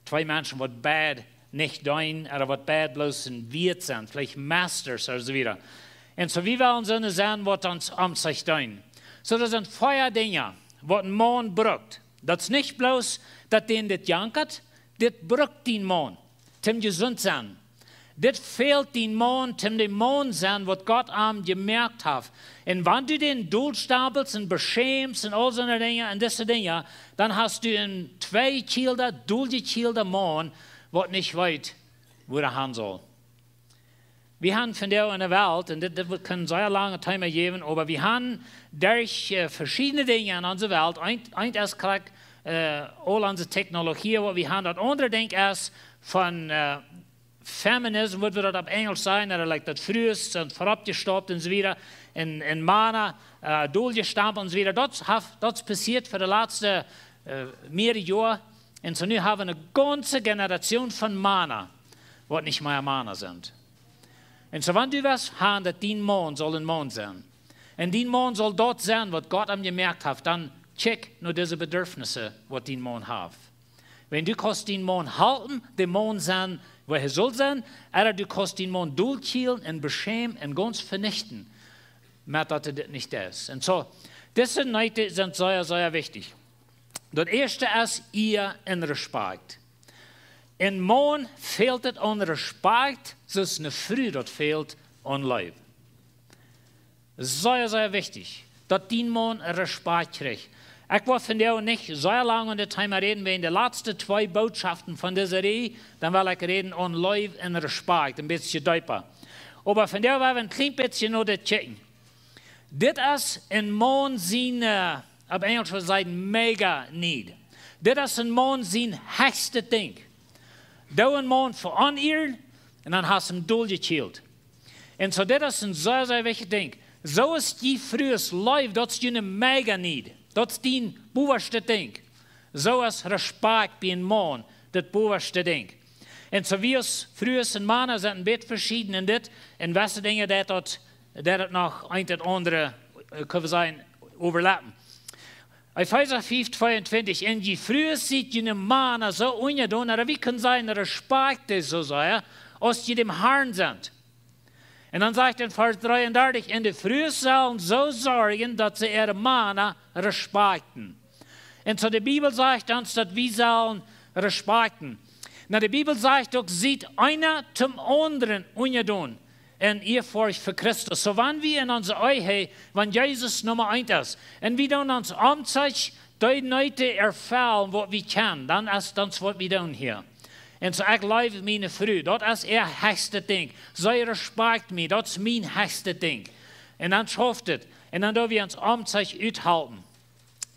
twee Menschen, waut beid nich deenen, ooda waut beid bloos een Wieet sent, veleicht Masters ooda soo wieda. Un soo, wie wellen soone sennen, waut ons om sikj deenen. Soo, daut sent vea Dinja, waut een Maun brukt. Daut es nich bloos, daut dän dit jankat, dit brukt dien Maun, toom jesunt sennen. Dit fält dien Maun, toom de Maun sennen, waut Gott am jemoakt haft. Un wan du dän dolstapelst un beschämst un aul soone Dinja un dise Dinja, dan hast du een tweekjielda, doljekjielda Maun, waut nich weet, wua hee han saul. Wie haben vondoag enne Welt, un dit, dit kaun een sea langet Thema jäwen, oba wie haben derch, äh, veschiedne Dinja en onse Welt, eent, eent es krakjt, äh, aul onse Technologie, waut wie haben, daut aundre Dinkj es von, äh, feminism, waut wie daut opp Enjelsch sajen, ooda like daut Frues sent verop jestaupt un soo wieda, un, un Mana, äh, doljestampelt un soo wieda. Daut haft, daut es passieet fa de latste, äh, mearere Joa. Un soo nu hab wie eene gaunze Generation von Mana, waut nich mea Mana sent. Un soo, wan du west han, daut dien Maun saul een Maun sennen, un dien Maun saul daut sennen, waut Gott am jemoakt haft, dan check no dise Bedürfnisse, waut dien Maun haft. Wan du kaust dien Maun halpen, de Maun sennen, woo hee saul sennen, ooda du kaust dien Maun dolkjielen un beschämen un gaunz venichten, met daut hee dit nich es. Un soo, dise Neete sent sea, sea wichtich. Daut ieeschte es Ea un Respakjt. Een Maun fält et aun Respakjt, soo aus eene Fru daut fält aun Leew. Sea, sea wichtich, daut dien Maun Respakjt kjricht. Ekj well vondoag nich sea lang aun dit Thema räden, wäajen de latste twee Bootschoften von dise Rieej, dan well ekj räden aun Leew un Respakjt, een bät deepa. Oba vondoag well wie een kjlien bät no dit kjikjen. Dit es een Maun sien, äh, opp Enjelsch wudd sajen mega need. Dit es een Maun sien hechstet Dinkj. Doo een Maun veonieren un dan hast du am doljekjielt. Un soo, dit es een sea, sea wichtjet Dinkj. Soo aus jie Frues Leew, daut es june mega need. Daut es dien bowaschtet Dinkj. Soo es Respakjt bie een Maun daut bowaschtet Dinkj. Un soo wie aus Frues un Mana sent een bät veschieden en dit, un wesse Dinja daut daut, daut daut noch eent daut aundre, äh, kjenn wie sajen, overlappen. Efeesa fiew tweeuntwintich: "Un jie Frues, siet june Mana soo unjadon, ooda wie kjennen sajen, respakjt dee soo sea, aus jie däm Harn sent." Un dan sajcht en Varsch dreeundartich: "Un de Frues sellen soo sorjen, daut see äare Mana respakjten." Un soo de Bibel sajcht ons, daut wie sellen respakjten. Nu, de Bibel sajcht uk: "Siet eena däm aundren unjadon en Ieafurcht fa Christus." Soo, wan wie en onse Ehe, wan Jesus Numma eent es, un wie doonen ons omzich dee Neete erfellen, waut wie kjennen, dan es daut, waut wie doonen hia. Un soo, ekj leew miene Fru, daut es äa hechstet Dinkj. See respakjt mie, daut es mien hechstet Dinkj. Un dan schauft et. Un dan doo wie ons omzich uthalpen.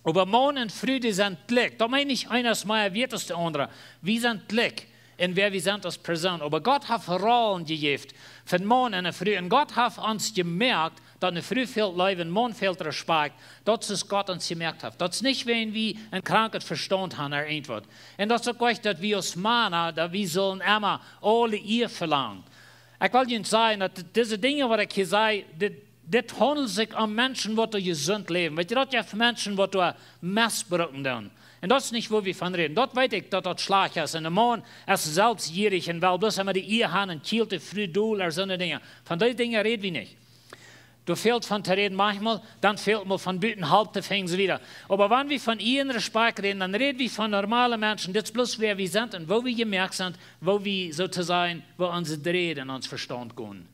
Oba Maun un Fru, dee sent jlikj. Daut meent nich, eena es mea wieet aus de aundra. Wie sent jlikj en wäa wie sent aus Persoon. Oba Gott haft Rollen jejäft fa Maun un Fru. Un Gott haft ons jemoakt, daut eene Fru fält Leew, een Maun fält Respakjt. Daut es, aus Gott ons jemoakt haft. Daut es nich, wäajen wie een kranket Vestaunt han ooda irjentwaut. Un daut es uk nich, daut wie aus Mana, daut wie sellen emma aule Ea velangen. Ekj well junt sajen, daut dise Dinja, waut ekj hia saj, dit, dit haundelt sikj om Menschen, waut doa jesunt läwen. Weet jie, daut jeft Menschen, waut doa mesbruken doonen. Un daut es nich, wua wie von räden. Daut weet ekj, daut daut schlajcht es. Un de Maun es selfstjierich un well bloos emma de Ea han un kjielt de Fru dol ooda soone Dinja. Von dee Dinja räd wie nich. Doa fält von to räden maunchmol, dan fält mau von buten Help to finjen, soo wieda. Oba wan wie von Ea un Respakjt räden, dan räd wie von normale Menschen. Dit es bloos, wäa wie sent un woo wie jemoakt sent, woo wie, soo to sajen, woo onse Dräd en ons Vestaunt gonen.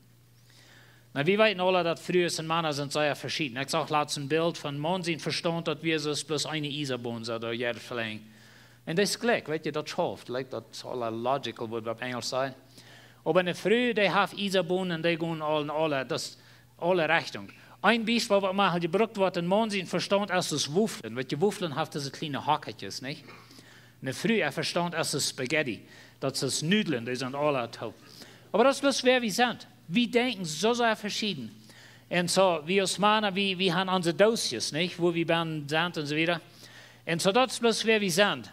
Nu, wie weeten aule, daut Frues un Mana sent sea veschieden. Ekj sach latst een Bilt von Maun sien Vestaunt, daut wia soo aus bloos eene Iesabon, soo doa jeit velenjd. Un daut es jlikj, weet jie, daut schauft. Like, daut es aula logical, waut wie opp Enjelsch sajen. Oba eene Fru, dee haft Iesabon un dee gonen aul en aule, daut es aule Rechtungen. Een Biespel, waut mau jebrukt woat, een Maun sien Vestaunt es aus Woflen. Weet jie, Woflen haft dise kjliene Hakjes, nich? Eene Fru äa Vestaunt es aus Spaghetti. Daut es Nudlen, dee sent aula toop. Oba daut es bloos, wäa wie sent. Wie denkjen soo sea veschieden. Un soo, wie aus Mana, wie, wie han onse Doosjes, nich? Wua wie bennen sent un soo wieda. Un soo, daut es bloos, wäa wie sent.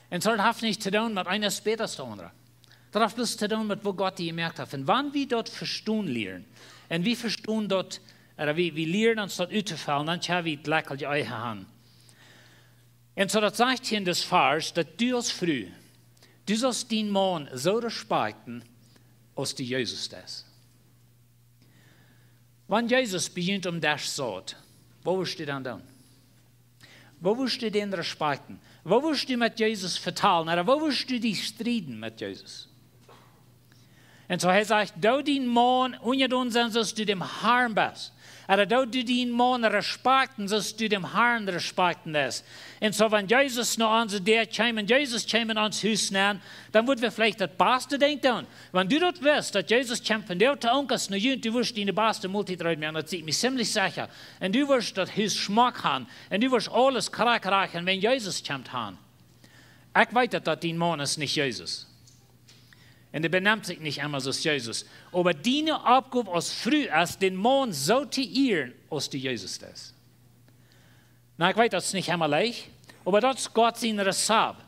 Un soo, daut haft nich to doonen met eena es bäta aus de aundra. Daut haft bloos to doonen met, woo Gott die jemoakt haft. Un wan wie daut vestonen lieren, un wie vestonen daut, ooda wie, wie lieren ons daut uttofellen, dan kjenn wie daut jlikje Ehe han. Un soo, daut sajcht hia en dit Varsch, daut du aus Fru, du saust dienen Maun soo respakjten, aus du Jesus deist. Wan Jesus bie junt aum Desch saut, waut wurscht du dan doonen? Waut wurscht du dän respakjten? Waut wurscht du met Jesus vetalen? Ooda waut wurscht du die strieden met Jesus? Un soo, hee sajcht: "Doo dienen Maun unjadon sennen, soo aus du däm Harn best." Ooda: "Doo du dienen Maun respakjten, soo aus du däm Harn respakjten deist." Un soo, wan Jesus no onse Däa kjeem un Jesus kjeem en ons Hus nenn, dan wudd wie veleicht daut baste Dinkj doonen. Wan du daut wist, daut Jesus kjemt vondoag to ons no junt, du wurscht diene baste Moltiet reed moaken, daut sie ekj mie ziemlich secha. Un du wurscht daut Hus schmock han. Un du wurscht aules krakjt rajcht han, wan Jesus kjemt han. Ekj weet daut, daut dien Maun es nich Jesus. Un dee benemt sikj nich emma soo aus Jesus. Oba diene Oppgow aus Fru es, dän Maun soo to ieren, aus du Jesus deist. Na, ekj weet, daut es nich emma leicht, oba daut es Gott sien Rezept.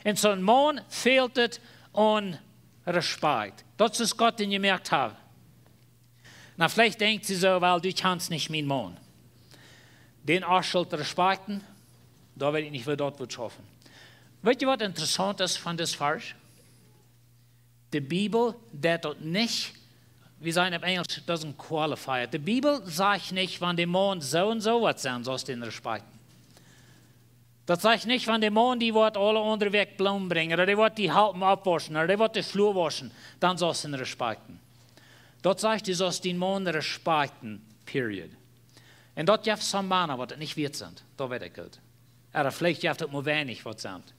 Un soo een Maun fält et aun Respekt. Daut es, aus Gott dän jemoakt haft. Na, veleicht denkjst du soo, well, du kjanst nich mienen Maun. Dän Oascholt respekten, doa weet ekj nich, woo daut woat schaufen. Weet jie, waut interessaunt es von dit Varsch? De Bibel deit daut nich, wie sajen opp Enjlisch, doesn't qualify it. De Bibel sajcht nich, wan de Maun soo un soo waut sent, saust du dän respekten. Daut sajcht nich, wan de Maun die woat aule aundre Wäakj Bloomen brinjen, ooda dee woat die halpen oppwauschen, ooda dee woat de Flua wauschen, dan saust du dän respekten. Daut sajcht, du saust dien Maun respekten, period. Un daut jeft some Mana, waut et nich wieet sent. Daut weet ekj goot. Ooda veleicht jeft et mau weinich, waut sent.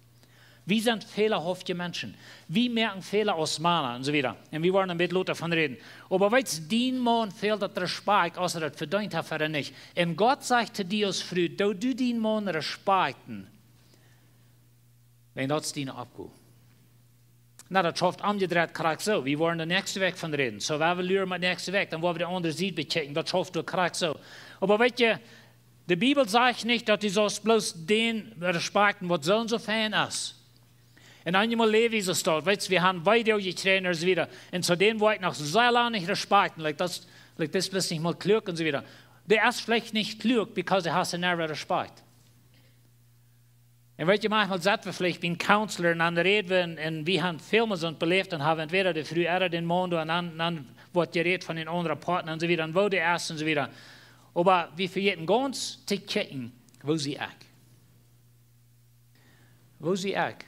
Wie sent fälahauftje Menschen. Wie moaken Fäla aus Mana un soo wieda. Un wie woaren een bät lota von räden. Oba weetst, dien Maun fält daut Respekt, aus hee daut vedeent haft ooda nich. Un Gott sajcht to die aus Fru, doo du dien Maun respekten. Wan daut es diene Oppgow. Na, daut schauft omjedreit krakjt soo. Wie woaren de näakjste Wäakj von räden. Soo, wie wellen luren met näakjste Wäakj, dan woa wie de aundre Sied bekjikjen. Daut schauft doa krakjt soo. Oba weet jie, de Bibel sajcht nich, daut du saust bloos dän respekten, waut soo un soo fein es. Un eenjemol läw wie soo stolt. Weetst, wie haben Weedoag jekjräajen un soo wieda. Un soo dän woa ekj noch sea lang nich respekten. Like, daut, like, daut es bloos nich mol kluak un soo wieda. Dee es veleicht nich kluak, because dee haft never respect. Un weet jie, maunchmol sett wie veleicht bie een Counselor un dan räd wie un, un wie haben väl mol soont beläft un haben entwäda de Fru ooda dän Maun doa un dan, dan woat jerät von een aundren Partner un soo wieda, un woo dee es un soo wieda. Oba wie vejäten gaunz to kjikjen, woo sie ekj. Woo sie ekj.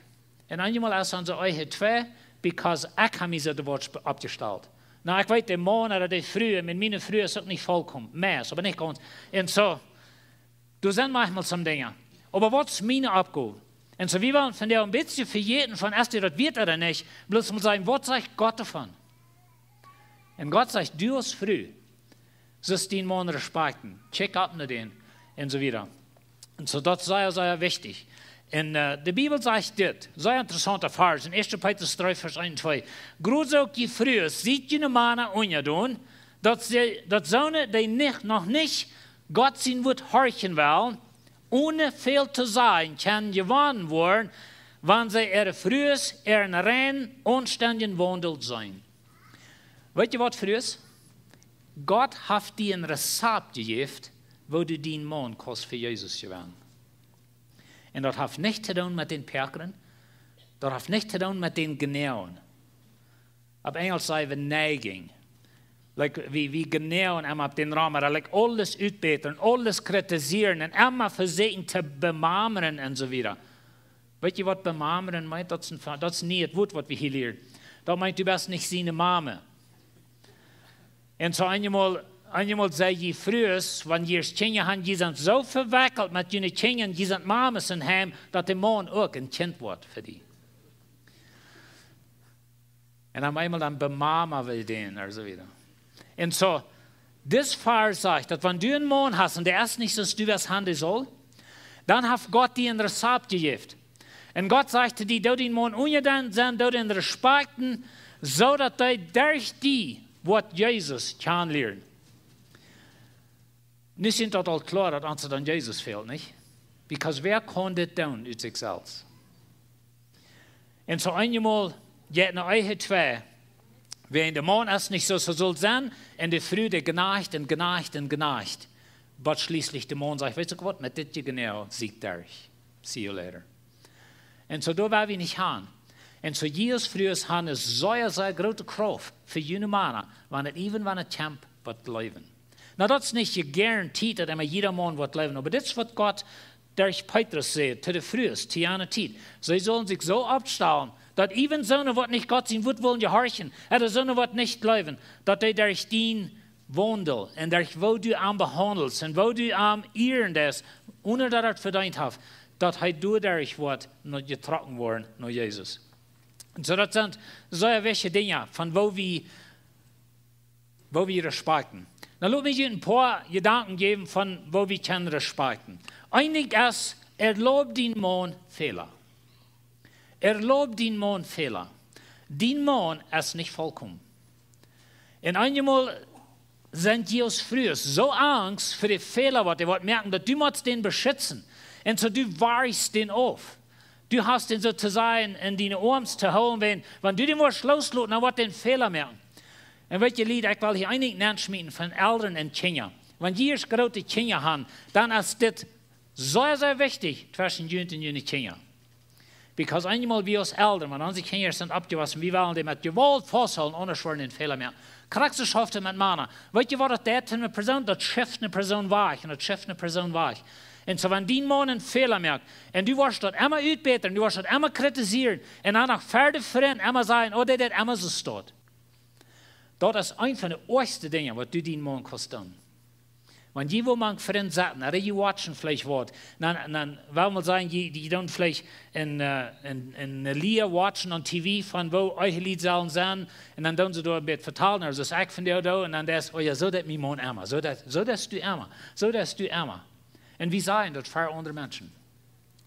Un eenjemol es onse Ehe twei, because ekj hab mie soo doa waut oppjestalt. Na, ekj weet, de Maun ooda de Fru, un miene Fru es uk nich vollkomen, meist, oba nich gaunz. Un soo, doa sent maunchmol some Dinja. Oba waut es miene Oppgow? Un soo, wie wellen von doa een bät vejäten von, es die daut wieet ooda nich, bloos mol sajen, waut sajcht Gott doavon? Un Gott sajcht, du aus Fru, saust dien Maun respekten, check up no dän, un soo wieda. Un soo, daut es sea, sea wichtich. Un, äh, de Bibel sajcht dit, sea interessaunt Varsch, en Ieeschte Petrus dree, Varsch eent, twee. Jrod soo uk jie Frues, siet june Mana unjadon, daut see, daut soone, dee nich, noch nich Gott sien Wuat horchen wellen, one väl to sajen, kjennen jewonnen woaren, wan see äare Frues äaren reinen, aunstendjen Waundel seenen. Weet jie waut, Frues? Gott haft die een Rezept jejäft, woo du dien Maun kaust fa Jesus jewennen. Un daut haft nuscht to doonen met dän Päakjren, daut haft nuscht to doonen met dän Jnäajen. Opp Enjlisch saj wie nagging. Like, wie, wie jnäajen emma opp dän Raum, ooda, like, aules utbätren, aules kritisieren un emma vesieekjen to bemamren un soo wieda. Weet jie waut bemamren meent? Daut es een, daut es een nieet Wuat, waut wie hia lieren. Daut meent, du best nich siene Mame. Un soo eenjemol, eenjemol sent jie Frues, wan jie Kjinja haben, jie sent soo vewekjelt met june Kjinja, jie sent Mames em Heim, daut de Maun uk een Kjint woat fa die. Un dan eemol dan bemama wie dän, ooda soo wieda. Un soo, dit Varsch sajcht, daut wan du een Maun hast, un dee es nich soo aus du west haben, dee saul, dan haft Gott die een Rezept jejäft. Un Gott sajcht to die, doo dien Maun unjadon sennen, doo dän respekten, soo daut hee derch die woat Jesus kjanen lieren. Nu es daut aul kloa, daut ons dan Jesus fält, nich? Because wäa kaun dit doonen ut sikj selfst? Un soo eenjemol jeit ne Ehe twei, wäajen de Maun es nich soo aus hee saul sennen, un de Fru, dee jnajcht un jnajcht un jnajcht. Bat schlieslich de Maun sajcht, weetst du waut, met dit Jnäajen sie ekj derch. See you later. Un soo doa woa wie nich han. Un soo, jie aus Frues haben eene sea, sea groote Krauft fa june Mana, wan et even, wan et kjemt bat jleewen. Na, daut es nich jegaranteed, daut emma jieda Maun woat jleewen, oba dit es waut Gott derch Petrus säd to de Frues, to jane Tiet. See sullen sikj soo oppstalen, daut even soone, waut nich Gott sien Wuat wellen jehorchen, ooda soone, waut nich jleewen, daut dee derch dien Waundel un derch woo du am behaundelst un woo du am ieren deist, one daut hee et vedeent haft, daut hee doaderch woat no, jetrocken woaren no Jesus. Un soo, daut sent sea wichtje Dinja von woo wie, woo wie respekten. Nu lot mie junt een poa Jedanken jäwen von woo wie kjennen respekten. Eent es, erlaub dien Maun Fäla. Erlaub dien Maun Fäla. Dien Maun es nich vollkomen. Un eenjemol sent jie aus Frues soo angst fa de Fäla, waut dee woat moaken, daut du motst dän beschitzen. Un soo du warchst dän auf. Du hast dän soo to sajen en diene Oarms to hoolen, wan, wan du dän woascht loosloten, dan woat dee een Fäla moaken. Un weet jie, Lied, ekj well hia een Dinkj nenschmieten von Elren un Kjinja. Wan jie ieescht groote Kjinja han, dan es dit sea, sea wichtich tweschen junt un june Kjinja. Because eenjemol wie aus Elren, wan onse Kjinja sent oppjewossen, wie wellen dee met Jewault fausthoolen, aundasch woaren dee een Fäla moaken. Krakjt soo schauft et met Mana. Weet jie waut daut deit fa eene Persoon? Daut schift eene Persoon wajch un daut schift eene Persoon wajch. Un soo, wan dien Maun een Fäla moakt, un du woascht daut emma utbätren, du woascht daut emma kritisieren, un dan noch ver de Frind emma sajen: "Oh, dee deit emma soo stoat." Daut es eent von de oajchste Dinja, waut du dien Maun kaust doonen. Wan jie woo mank Frind sitten, ooda jie watchen veleicht waut, dan, dan well wie sajen, jie, jie doonen veleicht een, äh, een, een Lia watchen aun T V von woo eure Lied sellen sennen, un dan doonen see doa een bät vetalen, ooda soo aus ekj von dee doo, un dan deist: "Oh jo, soo deit mien Maun emma, soo deit, soo deist du emma, soo deist du emma." Un wie sajen daut ver aundre Menschen.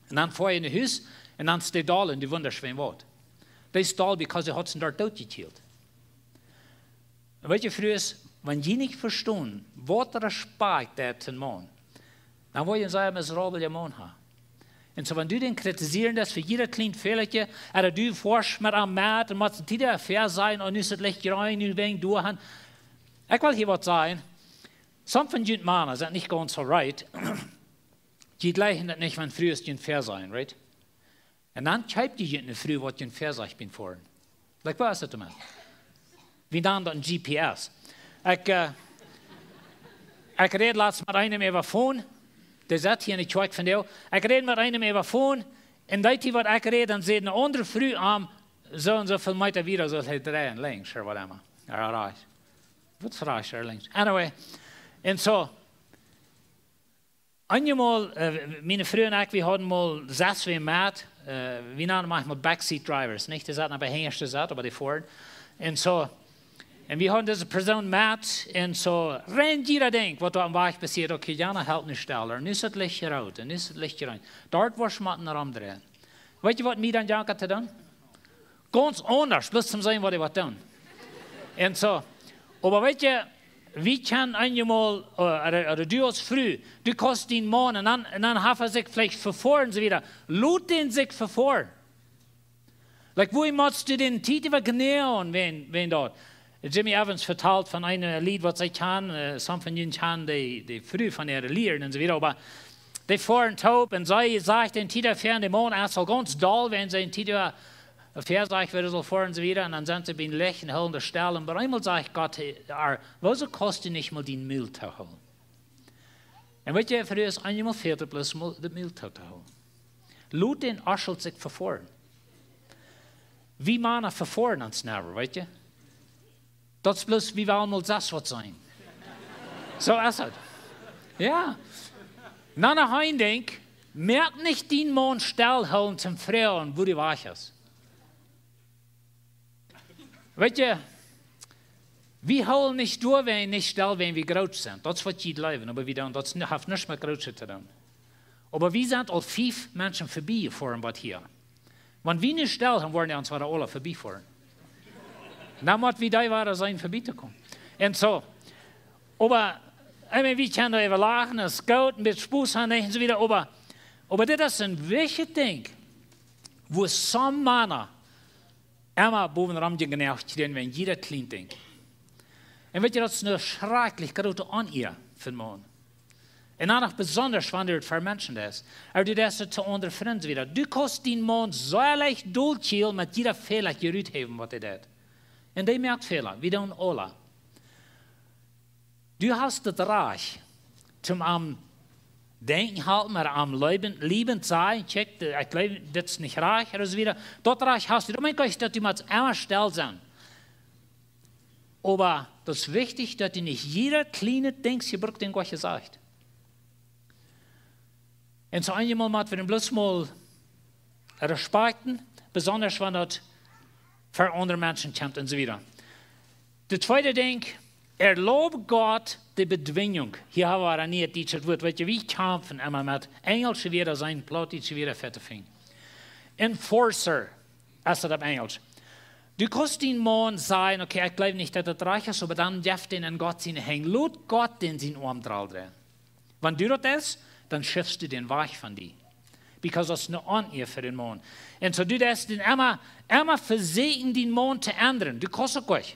Un dan foa jie no Hus, un dan es dee doll un du wundasch wäajen waut. Dee es doll, because dee haud sikj doa dootjekjielt. Un weet jie, Frues, wan jie nich vestonen, waut Respakjt deit to een Maun, dan woa jie een sea miserablen Maun han. Un soo, wan du dän kritisieren deist fa jieda kjlien Fälakje, ooda du foascht met am met, un motst dän Tiet ver sajen: "Oh, nu es et Licht jreun, nu well wie doahan." Ekj well hia waut sajen. Some von junt Mana sent nich gaunz soo right. Jie jlikjen daut nich, wan Frues junt ver sajen, right? Un dan kjeept jie junt eene Fru, waut junt ver sajcht biem Foaren. Like, waut es daut dan? Wie nanen daut een G P S. Ekj, äh, ekj räd latst met eenem äwa Phone. Dee sat hia enne Kjoakj vondoag. Ekj räd met eenem äwa Phone. Un deed hee waut ekj räd, dan säd eene aundre Fru am, soo un soo väl Meeta wieda, soo aus hee dreien, linkjs, ooda waut emma. Jo, rajchts. Waut es rajchts, ooda linkjs? Anyway. Un soo, eenjemol, äh, miene Fru un ekj, wie hauden mol sas wie met, äh, wie nanen maunchmol backseat drivers, nich? Dee saten opp de hinjaschte Sied, oba dee foaren. Un soo, un wie hauden dise Persoon met, un soo, rein jieda Dinkj, waut doa aum Wajch passieet: "Okay, Jana, helt nu stell, un nu es et Licht root, un nu es et Licht jreun. Doa woascht motten romdreien." Weet jie, waut mie dan jankad to doonen? Gaunz aundasch, bloos toom seenen, waut hee woat doonen. Un soo. Oba weet jie, wie kjennen eenjemol, äh, ooda, ooda du aus Fru, du kaust dien Maun, un dan, un dan haft hee sikj veleicht vefoaren, soo wieda. Lot dän sikj vefoaren. Like, woo motst du dän Tiet äwa jnäajen, wan, wan daut? Jimmy Evans vetalt von een Lied, waut see kjanen, äh, some von junt kjanen dee, dee Fru von äare Lieren un soo wieda, oba dee foaren toop un see sajcht dän Tiet ver, un de Maun es aul gaunz doll, wan see dän Tiet ver sajcht, woo hee saul foaren un soo wieda, un dan sent see biem Licht un hoolen de stell, un opp eemol sajcht Gott, hey, ar, wuarom kaust du nich mol dien Mul toohoolen? Un weet jie, fa dee es eenjemol väl to bloos mol de Mul too to hoolen. Lot dän Oschelt sikj vefoaren. Wie Mana vefoaren ons never, weet jie? Daut es bloos, wie wellen mol sas waut sennen. Soo es et. Jo. Na, noch een Dinkj, moak nich dien Maun stell hoolen toom froagen, woo dee wajch es. Weet jie, wie hoolen nich doawäajen nich stell, wan wie groot sent. Daut es waut jie jleewen, oba wie doonen, daut haft nuscht met Grootheit to doonen. Oba wie sent aul fief Menschen verbie jefoaren bat hia. Wan wie nich stell han, woaren dee ons wada aula verbie foaren. Dan mott wie dee wada seenen verbie to komen. Un soo, oba, I mean, wie kjennen doa äwa lachen, daut es goot, een bät Spos han un soo wieda, oba, oba dit es een wichtjet Dinkj, woo some Mana emma bowen rom jenoach kjrieen, wan jieda kjlien Dinkj. Un weet jie, daut es eene schrakjlich groote Onea fa een Maun. Un dan noch besonda, wan du et ver Menschen deist. Oba du deist et to aundre Frind wieda. Du kaust dien Maun soo leicht dolkjielen met jieda Fäla, waut hee rut haft, waut hee deit. Un dee moakt Fäla, wie doonen aula. Du hast daut Rajcht, toom am denkjen halpen, oba am liebend, liebend sajen: "Kjikj, de-, ekj jleew, dit es nich rajcht", ooda soo wieda. Daut Rajcht hast du. Daut meent nich, daut du motst emma stell sennen. Oba daut es wichtich, daut du nich jieda kjlienet Dinkj bruckst, dän Gott jesajcht. Un soo eenjemol mott wie dän bloos mol respakjten, besonda wan daut ver aundre Menschen kjemt un soo wieda. De tweede Dinkj, erlaub Gott de Bedwingung. Hia hab wie een nieet dietschet Wuat. Weet jie, wie kjamfen emma met enjelsche Wieed, sent plautdietsche Wieed fa to finjen. Enforcer, es daut opp Enjelsch. Du kaust dien Maun sajen: "Okay, ekj jleew nich, daut daut rajcht es," oba dan jeff dän en Gott siene Henj. Lot Gott dän sien Oam draldreien. Wan du daut deist, dan schifst du dän wajch von die. Because daut es ne Onea fa dän Maun. Un soo du deist dän emma, emma vesieekjen, dien Maun to endren. Du kaust uk nich.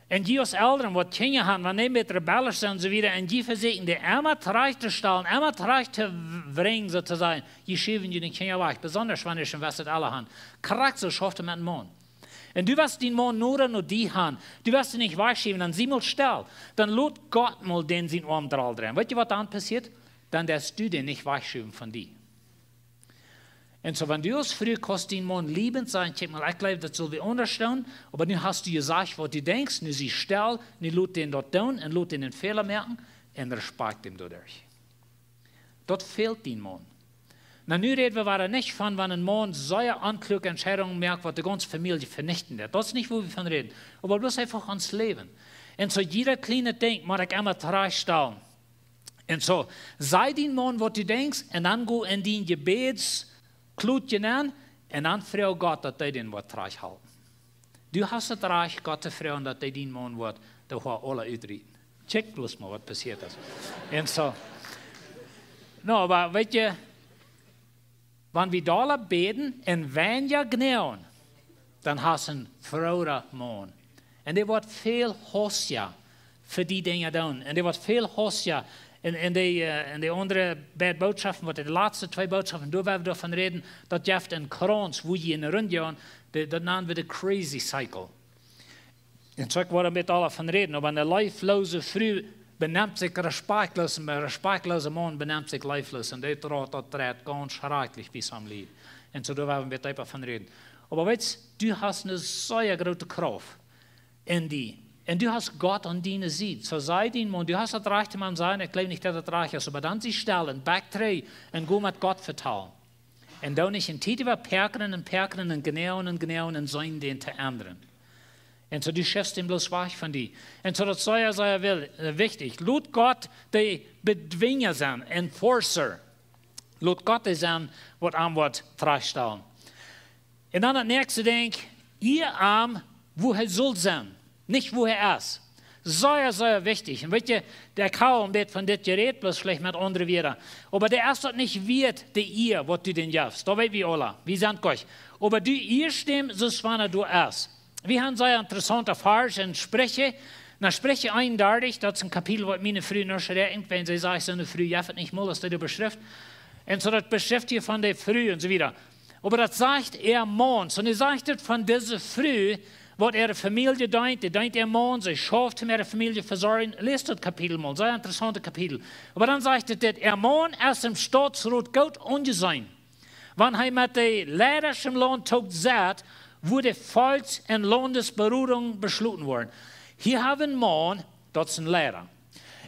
Un jie aus Elren, waut Kjinja han, wan dee met rebellisch sent un soo wieda, un jie vesieekjen dee emma trigj to stalen, emma trigj to brinjen, soo to sajen, jie schuwen june Kjinja wajch, besonda wan dee aul waut ella han. Krakjt soo schauft et met dän Maun. Un du woascht dien Maun noda no die han, du woascht am nich wajchschuwen, dan sie mol stell, dan lot Gott mol dän sien Oam draldreien. Weetst du, waut dan passieet? Dan deist du dän nich wajchschuwen von die. Un soo, wan du aus Fru kaust dien Maun liebent sajen: "Kjikj mol, ekj jleew, daut sull wie aundasch doonen, oba nu hast du jesajcht, waut du denkjst, nu sie stell, nu lot dän daut doonen un lot dän een Fäla moaken," un respakjt am doaderch. Daut fält dien Maun. Nu, nu räd wie wada nich von, wan een Maun sea onkloake Entscheidungen moakt, waut de gaunze Famielje venichten deit. Daut es nich, wua wie von räden. Oba bloos eefach ons Läwen. Un soo, jieda kjliena Dinkj mott ekj emma trigj stalen. Un soo, saj dien Maun, waut du denkjst, un dan go en dien Jebädskloot nenn, un dan froag Gott, daut hee dän woat trigj halpen. Du hast daut Rajcht, Gott to froagen, daut hee dien Maun woat de Hoa aula utrieten. Kjikj bloos mol, waut passieet es. Un soo. No, oba weetst du, wan wie dolla bäden un weinja jnoagen, dan hast du een frooren Maun. Un dee woat väl haustja fa die Dinja doonen. Un dee woat väl haustja en, en dee, äh, en dee aundre beid Bootschoften, waut de latste twee Bootschoften, doa woa wie doavon räden, daut jeft een Krauns, wua jie en runt gonen, dee, daut nanen wie de crazy cycle. Un soo, ekj woa doa met aula von räden, oba eene leefloose Fru benemt sikj respakjtloos, un een respakjtloosa Maun benemt sikj leefloos, un dee dreit, daut dreit gaunz schrakjlich bie sien Läwen. Un soo, doa woa wie met eefach von räden. Oba weetst, du hast eene sea groote Krauft en die. Un du hast Gott aun diene Sied. Soo saj dien Maun, du hast daut Rajcht, am to sajen: "Ekj jleew nich, daut daut rajcht es," oba dan sie stell un back trigj un go met Gott vetalen. Un doo nich en Tiet äwa päakren un päakren un jnoagen un jnoagen un seenen dän to endren. Un soo, du schifst am bloos wajch von die. Un soo, daut es sea, sea wel-, äh, wichtich. Lot Gott de Bedwinja sennen, enforcer. Lot Gott dee sennen, waut am woat trigj stalen. Un dan daut näakjste Dinkj: Ea am, wua hee saul sennen, nich wua hee es. Sea, sea wichtich. Un weetst du, dee Kaul, dee von dit jerät, bloos veleicht met aundre Wieed. Oba dee es daut nich wieet, de Ea, waut du dän jefst. Daut weet wie aula. Wie sent Gott. Oba du ieescht am, soo aus wan hee doa es. Wie haben sea interessaunte Varsch en Spricha. Na, Spricha eenundartich, daut es een Kapitel, waut miene Fru noch räakjent, wan see sajcht, soone Fru jeft et nich mol, aus dee doa beschrift. Un soo, daut beschrift hia von de Fru un soo wieda. Oba daut sajcht äa Maun. Soo, nu sajcht et von dise Fru, waut äare Famielje deent, dee deent äa Maun, see schauft, om äare Famielje to vesorjen. Läst daut Kapitel mol, sea interessauntet Kapitel. Oba dan sajcht et dit: Äa Maun es em Stautsrot goot aunjeseenen, wan hee met de Leidasch em Launt toop sett, wua de Volkjs- un Laundesberodungen beschloten woaren. Hia hab wie een Maun, daut es een Leida.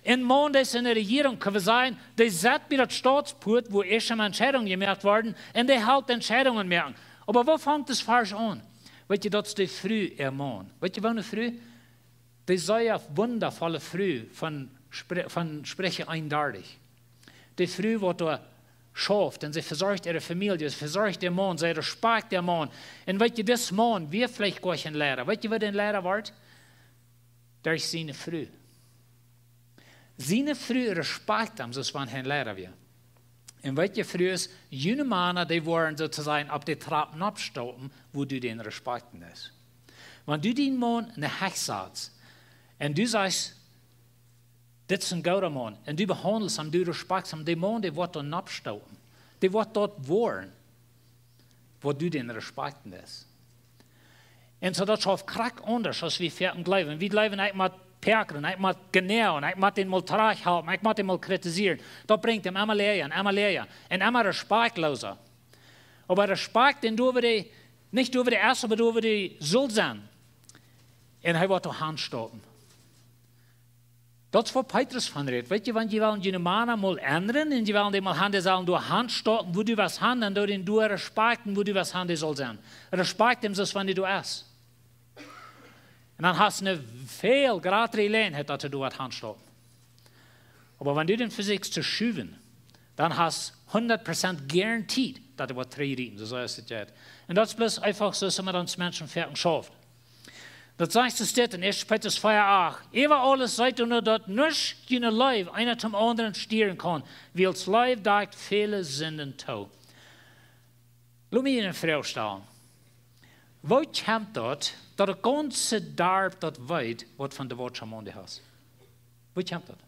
Een Maun, dee es en de Rejierunk, kjenn wie sajen, dee sett bie daut Stautspuat, wua ieescht Entscheidungen jemoakt woaren, un dee halpt Entscheidungen moaken. Oba wua fangt daut Varsch aun? Weetst du, daut es de Fru äa Maun. Weetst du, waut eene Fru? Dee sea wundavolle Fru von Spr-, von Spricha eenundartich. De Fru, waut doa schauft un see vesorcht äare Famielje, see vesorcht äa Maun, see respakjt äa Maun. Un weetst du, dis Maun wia veleicht goa kjeen Leida. Weetst du, woo dee een Leida wort? Derch siene Fru. Siene Fru respakjt am, soo aus wan hee een Leida wia. Un weetst du, Frues, june Mana, dee woaren soo to sajen opp de Trap nopp stopen, wua du dän respakjten deist. Wan du dien Maun en de Hecht satst, un du sajchst: "Dit es een gooda Maun," un du behaundelst am, du respakjtst am, de Maun, dee woat doa nopp stopen. Dee woat daut woaren, wua du dän respakjten deist. Un soo, daut es krakjt aundasch, aus wie foaken jleewen. Wie jleewen, ekj mott päakren, ekj mott jnoagen, ekj mott dän mol trigj halpen, ekj mott dän mol kritisieren. Daut brinjt am emma läaja un emma läaja un emma respakjtloosa. Oba Respakjt, dän doa wua dee, nich doa wua dee es, oba doa wua dee saul sennen. Un hee woat doa han stopen. Daut es, wua Petrus von rät. Weetst du, wan jie wellen june Mana mol endren, un jie wellen dee mol han, dee sellen doa han stopen, wua du west han, dan doo dän doa respakjten, wua du west han, dee saul sennen. Respakjt am, soo aus wan dee doa es. Un dan hast du eene väl jratre Jeläajenheit, daut hee doa woat han stopen. Oba wan du dän vesieekjst to schuwen, dan hast du hundat Prozent guaranteed, daut hee woat trigjrieten, soo aus et jeit. Un daut es bloos eefach soo, soo met ons Menschen foaken schauft. Daut sajcht, es dit en Ieeschte Petrus vea acht: Äwa aules seet doano, daut nuscht june Leew eena toom aundren stieren kaun, wiels Leew dakjt väle Sinden too. Lot mie eene Froag stalen. Woo kjemt daut, daut daut gaunze Darp daut weet, waut von de Watch Monday hast? Woo kjemt daut?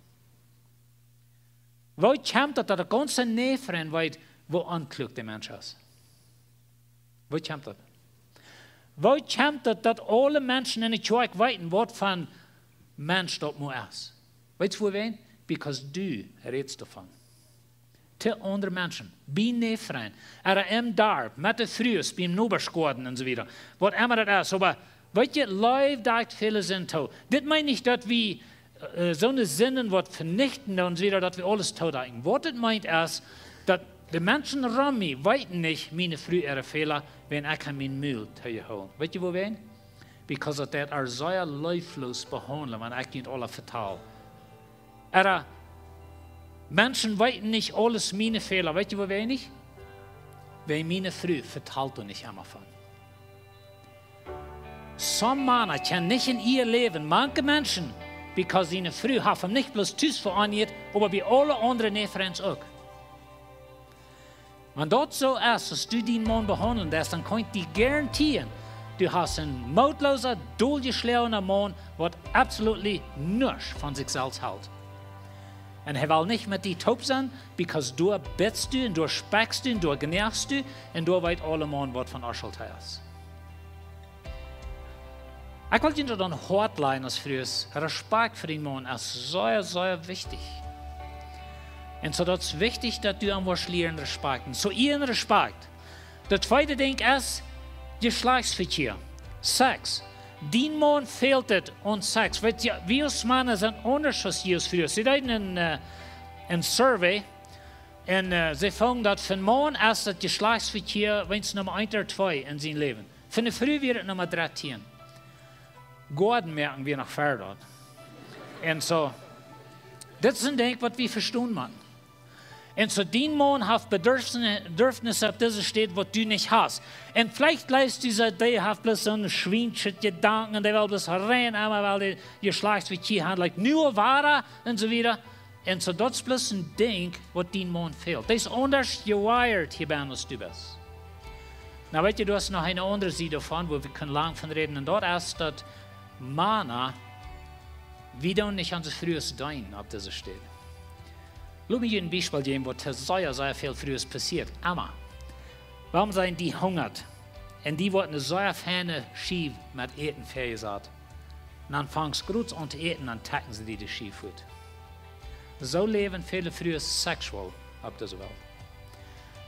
Woo kjemt daut, daut daut gaunze Neefrind weet, woo onkluak de Mensch es? Woo kjemt daut? Woo kjemt daut, daut aule Menschen enne Kjoakj weeten, waut von Mensch daut mau es? Weetst du wuawäajen? Because du rätst doavon to aundre Menschen, bie Neefrind, ooda em Darp, met de Frues, biem Nobaschgoaden un soo wieda. Waut emma daut es. Oba weetst du, Leew dakjt väle Sinden too. Dit meent nich, daut wie, äh, soone Sinden waut venichten un soo wieda, daut wie aules toodakjen. Waut dit meent es, daut de Menschen rom mie weeten nich miene Fru äare Fäla, wan ekj aun mien Mul too hoolen. Weetst du wuawäajen? Because daut deit ar sea leefloos behaundlen, wan ekj junt aules vetal. Ooda Menschen weeten nich aules miene Fäla. Weetst du wuawäajen nich? Wiels miene Fru vetalt doa nich emma von. Some Mana kjennen nich en Ehe läwen, manche Menschen, because siene Fru haft am nich bloos tus veonjäft, oba bie aule aundre Neefrinds uk. Wan daut soo es, aus du dien Maun behaundlen deist, dan kaun ekj die garantieren, du hast een mootloosa, doljeschlagena Maun, waut absolutely nuscht von sikj selfst helt. Un hee well nich met die toop sennen, because doa bitst du un doa spekjst du un doa gneachst du un doa weet aulemaun, waut von Oschelt hee es. Ekj well junt daut aun daut Hoat lajen aus Frues: Respakjt fa dien Maun es sea, sea wichtich. Un soo daut es wichtich, daut du am woascht lieren respakjten. Soo, Ehe un Respakjt. Daut tweede Dinkj es Jeschlajchtsvekjia, Sex. Dien Maun fält et aun Sex. Weetst du, wie aus Mana sent aundasch aus jie aus Frues. See deeden een, äh, een Survey un, äh, see fungen daut fa een Maun es daut Jeschlajchtsvekjia weens Numma eent ooda twee en sien Läwen. Fa ne Fru wia et Numma dartieen. Goaden moaken wia noch wieda. Un soo, dit es een Dinkj waut wie vestonen motten. Un soo, dien Maun haft Bedürfnis-, Bedürfnisse opp dise Städ waut du nich hast. Un veleicht leist du see, dee haft bloos soone schwiensche Jedanken un dee well bloos rein emma well dee Jeschlajchtsvekjia haben, like, nu aul wada un soo wieda. Un soo, daut es bloos een Dinkj waut dien Maun fält. Dee es aundasch gewired hia bie aus du best. Nu, weetst du, du hast noch eene aundre Sied doavon, wua wie kjennen lang von räden. Un daut es daut Mana, wie doonen nich onse Frues deenen opp dise Städ. Lot mie junt een Biespel jäwen, waut sea, sea väl Frues passieet. Emma, wuarom sent dee hungat? Un dee woat eene sea feine Schiew met Äten väajesat. Un dan fangen see groot aun to äten, dan trakjen see die de Schiew ut. Soo läwen väle Frues sexual opp dise Welt.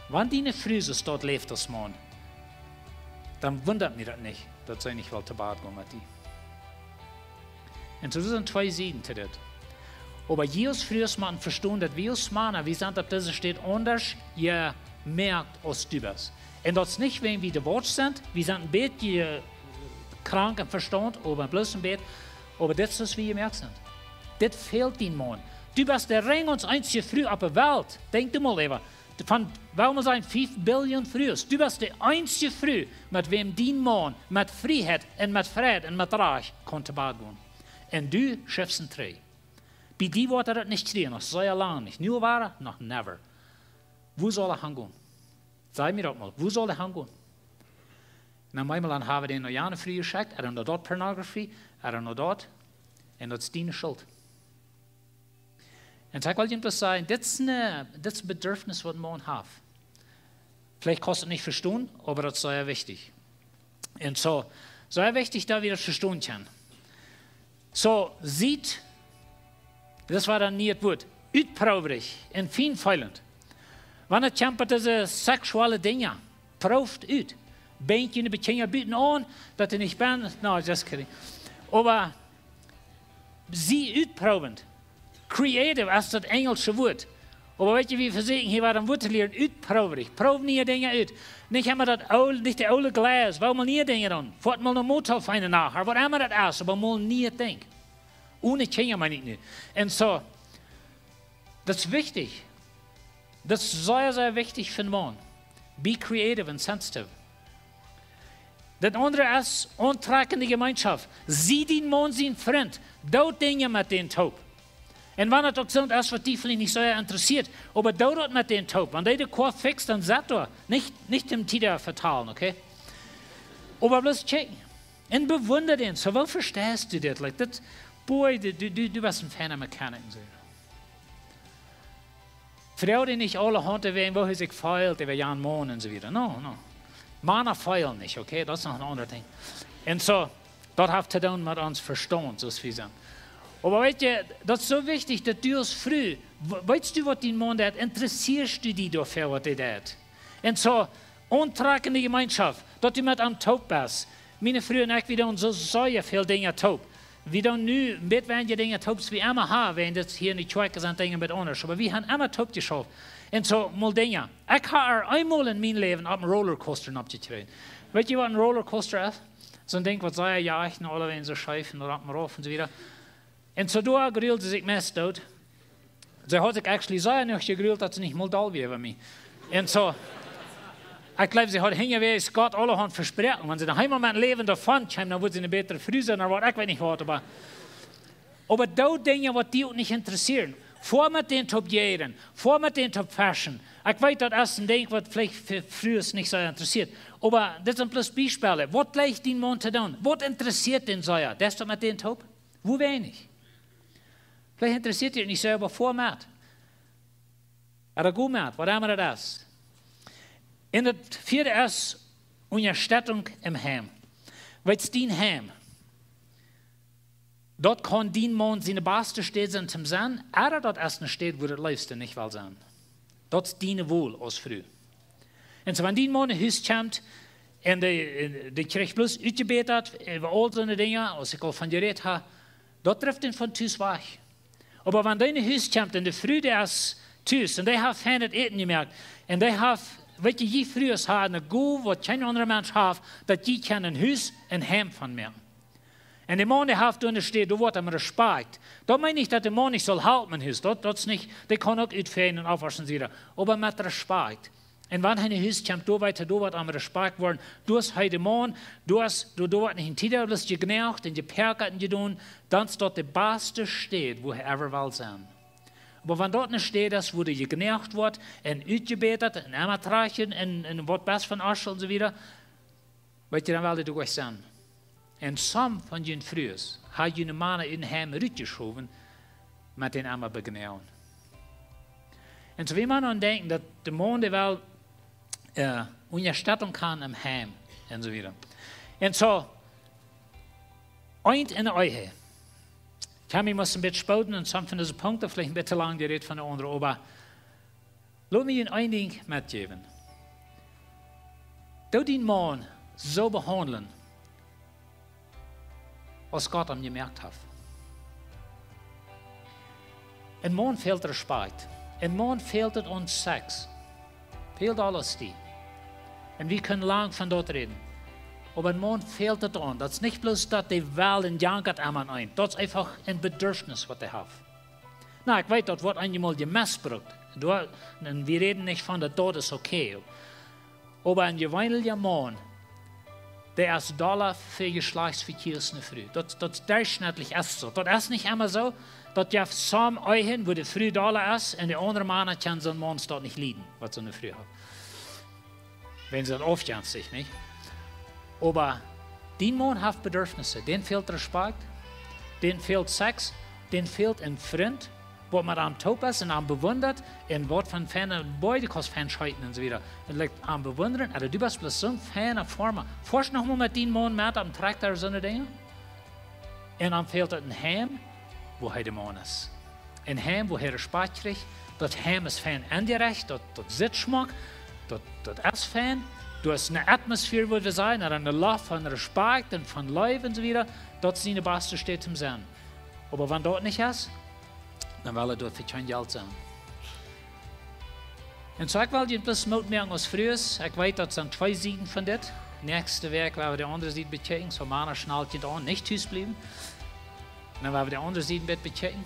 Wan diene Fru soo läft aus Maun, dan wundat mie daut nich, daut see nich well to Bad gonen met die. Un soo, doa sent twee Sieden to dit. Oba jie aus Frues motten vestonen, daut wie aus Mana, wie sent opp dise Städ aundasch jemoakt aus du best. Un daut es nich wäajen wie de Watch sent, wie sent een bät krank em Vestaunt, oba bloos een bät, oba dit es aus wie jemoakt sent. Dit fält dien Maun. Du best de rein eensje Fru opp de Welt. Denkj du mol äwa. Von, wuarom sent fiew Billion Frues? Du best de eensje Fru, met wäm dien Maun met Frieheit un met Freid un met Rajcht kaun to Bad gonen. Un du schiffst am trigj. Bie die woat hee daut nich kjrieen, noch sea lang nich. Nu aul wada, noch never. Wua saul hee hangonen? Saj mie daut mol, wua saul hee hangonen? Un dan mol dan haben dee no jane Fru jeschekjt, ooda no daut Pornografie, ooda no daut. Un daut es diene Schult. Un ekj well junt bloos sajen, dit es een, dit es een Bedürfnis waut een Maun haft. Veleicht kaust du daut nich vestonen, oba daut es sea wichtich. Un soo, sea wichtich, daut wie daut vestonen kjennen. Soo, siet, daut wia dan nich daut Wuat, utproowerich un fienfeelent. Wan et kjemt bat dise sexuelle Dinja, proowt ut. Brinjt june Kjinja buten aun, daut dee nich benen, no, just kidding. Oba sie utproowent. Creative es daut enjelsche Wuat. Oba weetst du, wie vesieekjen hia waut aun Wuat to lieren, utproowerich. Proow niee Dinja ut. Nich emma daut oole, nich de oole Glas, woo mol niee Dinja doonen. Foat mol no Motel fa eene Nacht, ooda waut emma daut es, oba mol niee Dinja. Oone Kjinja meen ekj nu. Un soo, daut es wichtich. Daut es sea, sea wichtich fa een Maun. Be creative and sensitive. Daut aundre es auntrakjende Jemeenschoft. Sie dien Maun sien Frint. Doo Dinja met dän toop. Un wan et uk soont es, waut die veleicht nich soo interessieet, oba doo daut met dän toop. Wan dee de Koa fixt, dan sett doa. Nich, nich däm Tiet vetalen, okay? Oba bloos checken. Un bewunda dän. Soo, woo vesteist du dit? Like, dit, boy, du, du, du, du best een feina Mechanic un soo. Froag dän nich aulahaunt wäajen, woo hee sikj feelt, äwa jan Maun un soo wieda. No, no. Mana feelen nich, okay? Daut es noch een aundret Dinkj. Un soo, daut haft to doonen met ons Vestaunt, soo aus wie sent. Oba weetst du, daut es soo wichtich, daut du aus Fru, we-, weetst du, waut dien Maun deit, interessieescht du die doafäa, waut hee deit? Un soo, auntrakjende Jemeenschoft, daut du met am toop best. Miene Fru un ekj, wie doonen soo sea väl Dinja toop. Wie doonen nu een bät weinja Dinja toop aus wie emma haben, wäajen daut hia enne Kjoakj sent Dinja een bät aundasch. Oba wie haben emma toop jeschauft. Un soo, mol Dinja. Ekj hab äa eemol en mien Läwen opp een Rollercoaster nopp jekjräajen. Weetst du, waut een Rollercoaster es? Soon Dinkj, waut sea, jo, ekj, no aule Wies soo scheef un opp un rauf un soo wieda. Un soo doa grulde see sikj meist doot. See haud sikj actually sea noch jegrult, daut see nich mol doll wia äwa mie. Un soo, ekj jleew, see haud hinjawäajes Gott aulahaunt vesproaken. Wan see noch eemol met een Läwen doavon kjeem, dan wudd see eene bätre Fru sennen, ooda waut, ekj weet nich waut, oba, oba doo Dinja, waut die uk nich interessieren. Foa met dän toop jäajen, foa met dän toop feschen. Ekj weet, daut es een Dinkj, waut veleicht fa Frues nich soo interessieet. Oba dit sent bloos Biespellen. Waut jleicht dien Maun to doonen? Waut interessieet dän sea? Deist du met dän toop? Woo weinich? Veleicht interessieet die daut nich soo, oba foa met. Ooda go met, waut emma daut es. Un daut vieede es Unjastettunk em Heim. Weetst, dien Heim, daut kaun dien Maun siene baste Städ sennen toom sennen, ooda daut es eene Städ, wua daut leefste nich well sennen. Daut es diene Wol aus Fru. Un soo, wan dien Maun no Hus kjemt un dee, un dee kjricht bloos utjebätat äwa aul soone Dinja, aus ekj aul von jerät hab, daut drift am von Tus wajch. Oba wan dee no Hus kjemt un de Fru, dee es tus un dee haft feinet Äten jemoakt un dee haft, weetst du, jie Frues haben eene Gow, waut kjeen aundra Mensch haft, daut jie kjennen een Hus een Heim von moaken. Un de Maun, dee haft doa eene Städ, doa woat am Respakjt. Daut meent nich, daut de Maun nich saul halpen em Hus. Daut, daut es nich, dee kaun uk utfeien un aufwauschen un soo wieda. Oba met Respakjt. Un wan hee no Hus kjemt, doa weet hee, doa woat am Respakjt woaren. Doa es hee de Maun, doa es, doa, doa woat nich een Tiet bloos jekjnoacht un jepoakat un jedonen. Dan es daut de baste Städ, wua hee ever well sennen. Oba wan daut eene Städ es, wua jekjnoacht woat un utjebätat un emma trajcht un, un waut best von Oschel un soo wieda, weetst du, dan well dee doa nich sennen. Un some von june Frues haben june Mana em Heim rutjeschowen met dän emma bekjnoajen. Un soo, wie motten aun denkjen, daut de Maun, dee well, äh, Unjastettunk haben em Heim un soo wieda. Un soo, eent enne Ehe. Ekj hab mie must een bät spooden un some von dise Punkten veleicht een bät too lang jerät von de aundre, oba lot mie een Dinkj metjäwen. Doo dien Maun soo behaundlen, aus Gott am jemoakt haft. Een Maun fält Respakjt. Een Maun fält et aun Sex. Fält aules die. Un wie kjennen lang von daut räden. Oba een Maun fält et aun. Daut es nich bloos, daut dee well un jankat emma no eent. Daut es eefach een Bedürfnis, waut hee haft. Na, ekj weet, daut woat eenjemol jemestbrukt. Doa, un wie räden nich von daut, daut es okay. Oba een jeweenelja Maun, dee es dolla fa Jeschlajchtsvekjia aus eene Fru. Daut, daut derchschnittlich es soo. Daut es nich emma soo, daut jeft some Ehen, wua de Fru dolla es un de aundre Mana kjennen soone Mauns doa nich lieden, waut soone Fru haft. Wan see daut aufjenstich, nich? Oba dien Maun haft Bedürfnisse. Dän fält Respakjt, dän fält Sex, dän fält een Frint, waut met am toop es un am bewundat un waut von feine Bäude kaust fein scheeten un soo wieda. Un, like, am bewundren, ooda du best bloos soon feina Forma. Forsch noch mol met dien Maun met, am trajcht doa soone Dinja. Un dan fält et een Heim, wua hee de Maun es. Een Heim, wua hee Respakjt kjricht. Daut Heim es fein enjerecht, daut, daut sitt schmock, daut, daut es fein. Doa es eene Atmosphäa, wua wie sennen, ooda eene Loft von Respakjt un von Leew un soo wieda. Daut es siene baste Städ toom sennen. Oba wan daut nich es, dan well hee doa fa kjeen Jelt sennen. Un soo, ekj well junt bloos Moot moaken aus Frues. Ekj weet, daut sent twee Sieden von dit. Näakjste Wäakj woa wie de aundre Sied bekjikjen. Soo, Mana, schnalt junt aun, nich tus bliewen. Dan woa wie de aundre Sied een bät bekjikjen.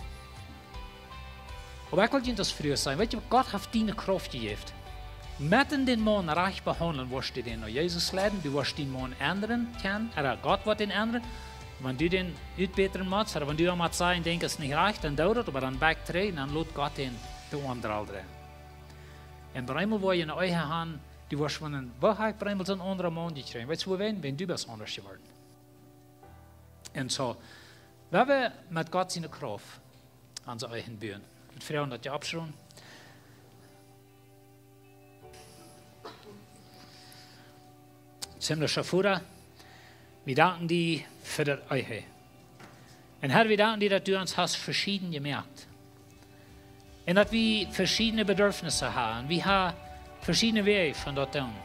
Oba ekj well junt aus Frues sajen, weetst du, Gott haft die eene Krauft jejäft. Met dän Maun rajcht behaundlen, woascht du dän no Jesus leiden, du woascht dän Maun endren kjennen, ooda Gott woat dän endren. Wan du dän utbätren motst, ooda wan du am motst sajen, denkj, es nich rajcht, dan doo daut, oba dan back trigj, dan lot Gott dän de aundre Hal dreien. Un breemol woa jie ne Ehe han, du woascht von een Woaheit breemol soon aundren Maun kjrieen. Weetst du, wan, wan du best aundasch jeworden. Un soo, wan wie met Gott siene Krauft aun onse Ehen buen. Ekj froag daut jie oppstonen. Himmlischa Voda, wie danken die fa daut Ehe. Un Herr, wie danken die, daut du ons hast veschieden jemoakt. Un daut wie veschiedne Bedürfnisse haben. Wie haben veschiedne Wäaj von daut doonen.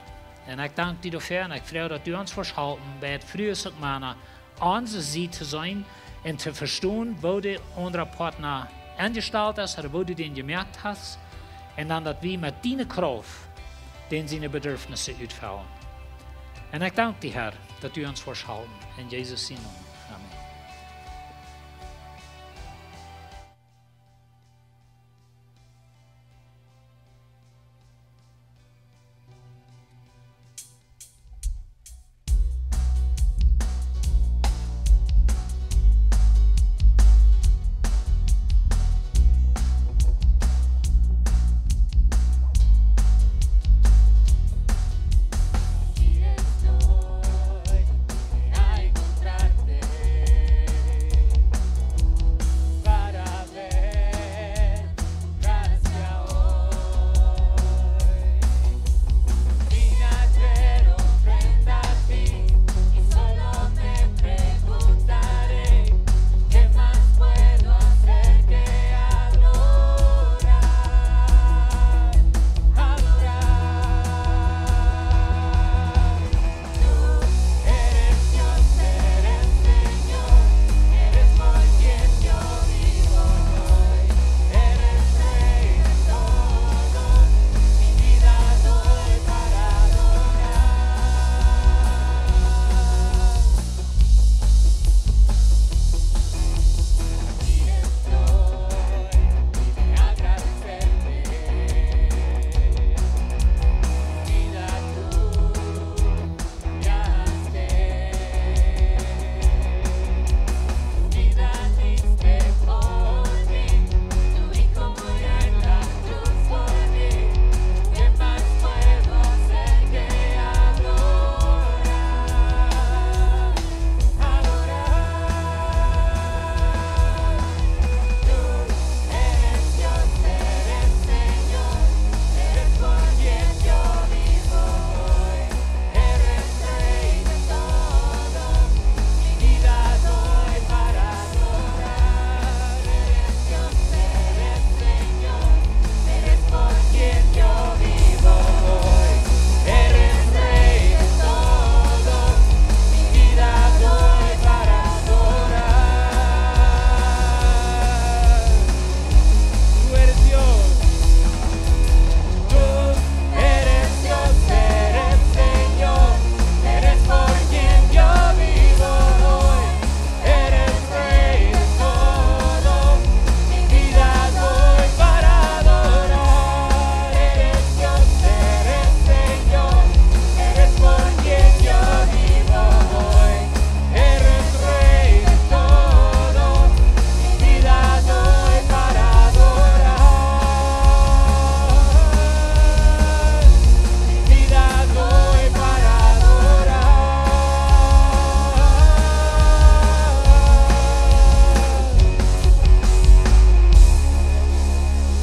Un ekj dank die doafäa un ekj froag, daut du ons woascht halpen, bie Frues un Mana, aun onse Sied to sennen un to vestonen, woo de aundre Partner aunjestalt es, ooda woo du dän jemoakt hast. Un dan, daut wie met diene Krauft dän siene Bedürfnisse utfellen. Un ekj dank die, Herr, daut du ons woascht halpen. En Jesus sienen Nomen. Amen.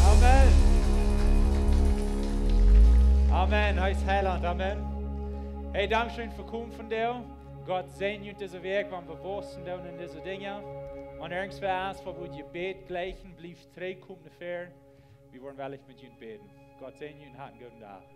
Amen. Amen. Hee es Heilaunt. Amen. Hey, dankscheen fa komen vondoag. Gott säajen junt dise Wäakj, wan wie wausen doonen en dise Dinja. Wan irjentwäa es, waut wudd Jebäd jlikjen, blieft trigj, komt no väaren. Wie woaren wellich met junt bäden. Gott säajen junt, hat eenen gooden Dach.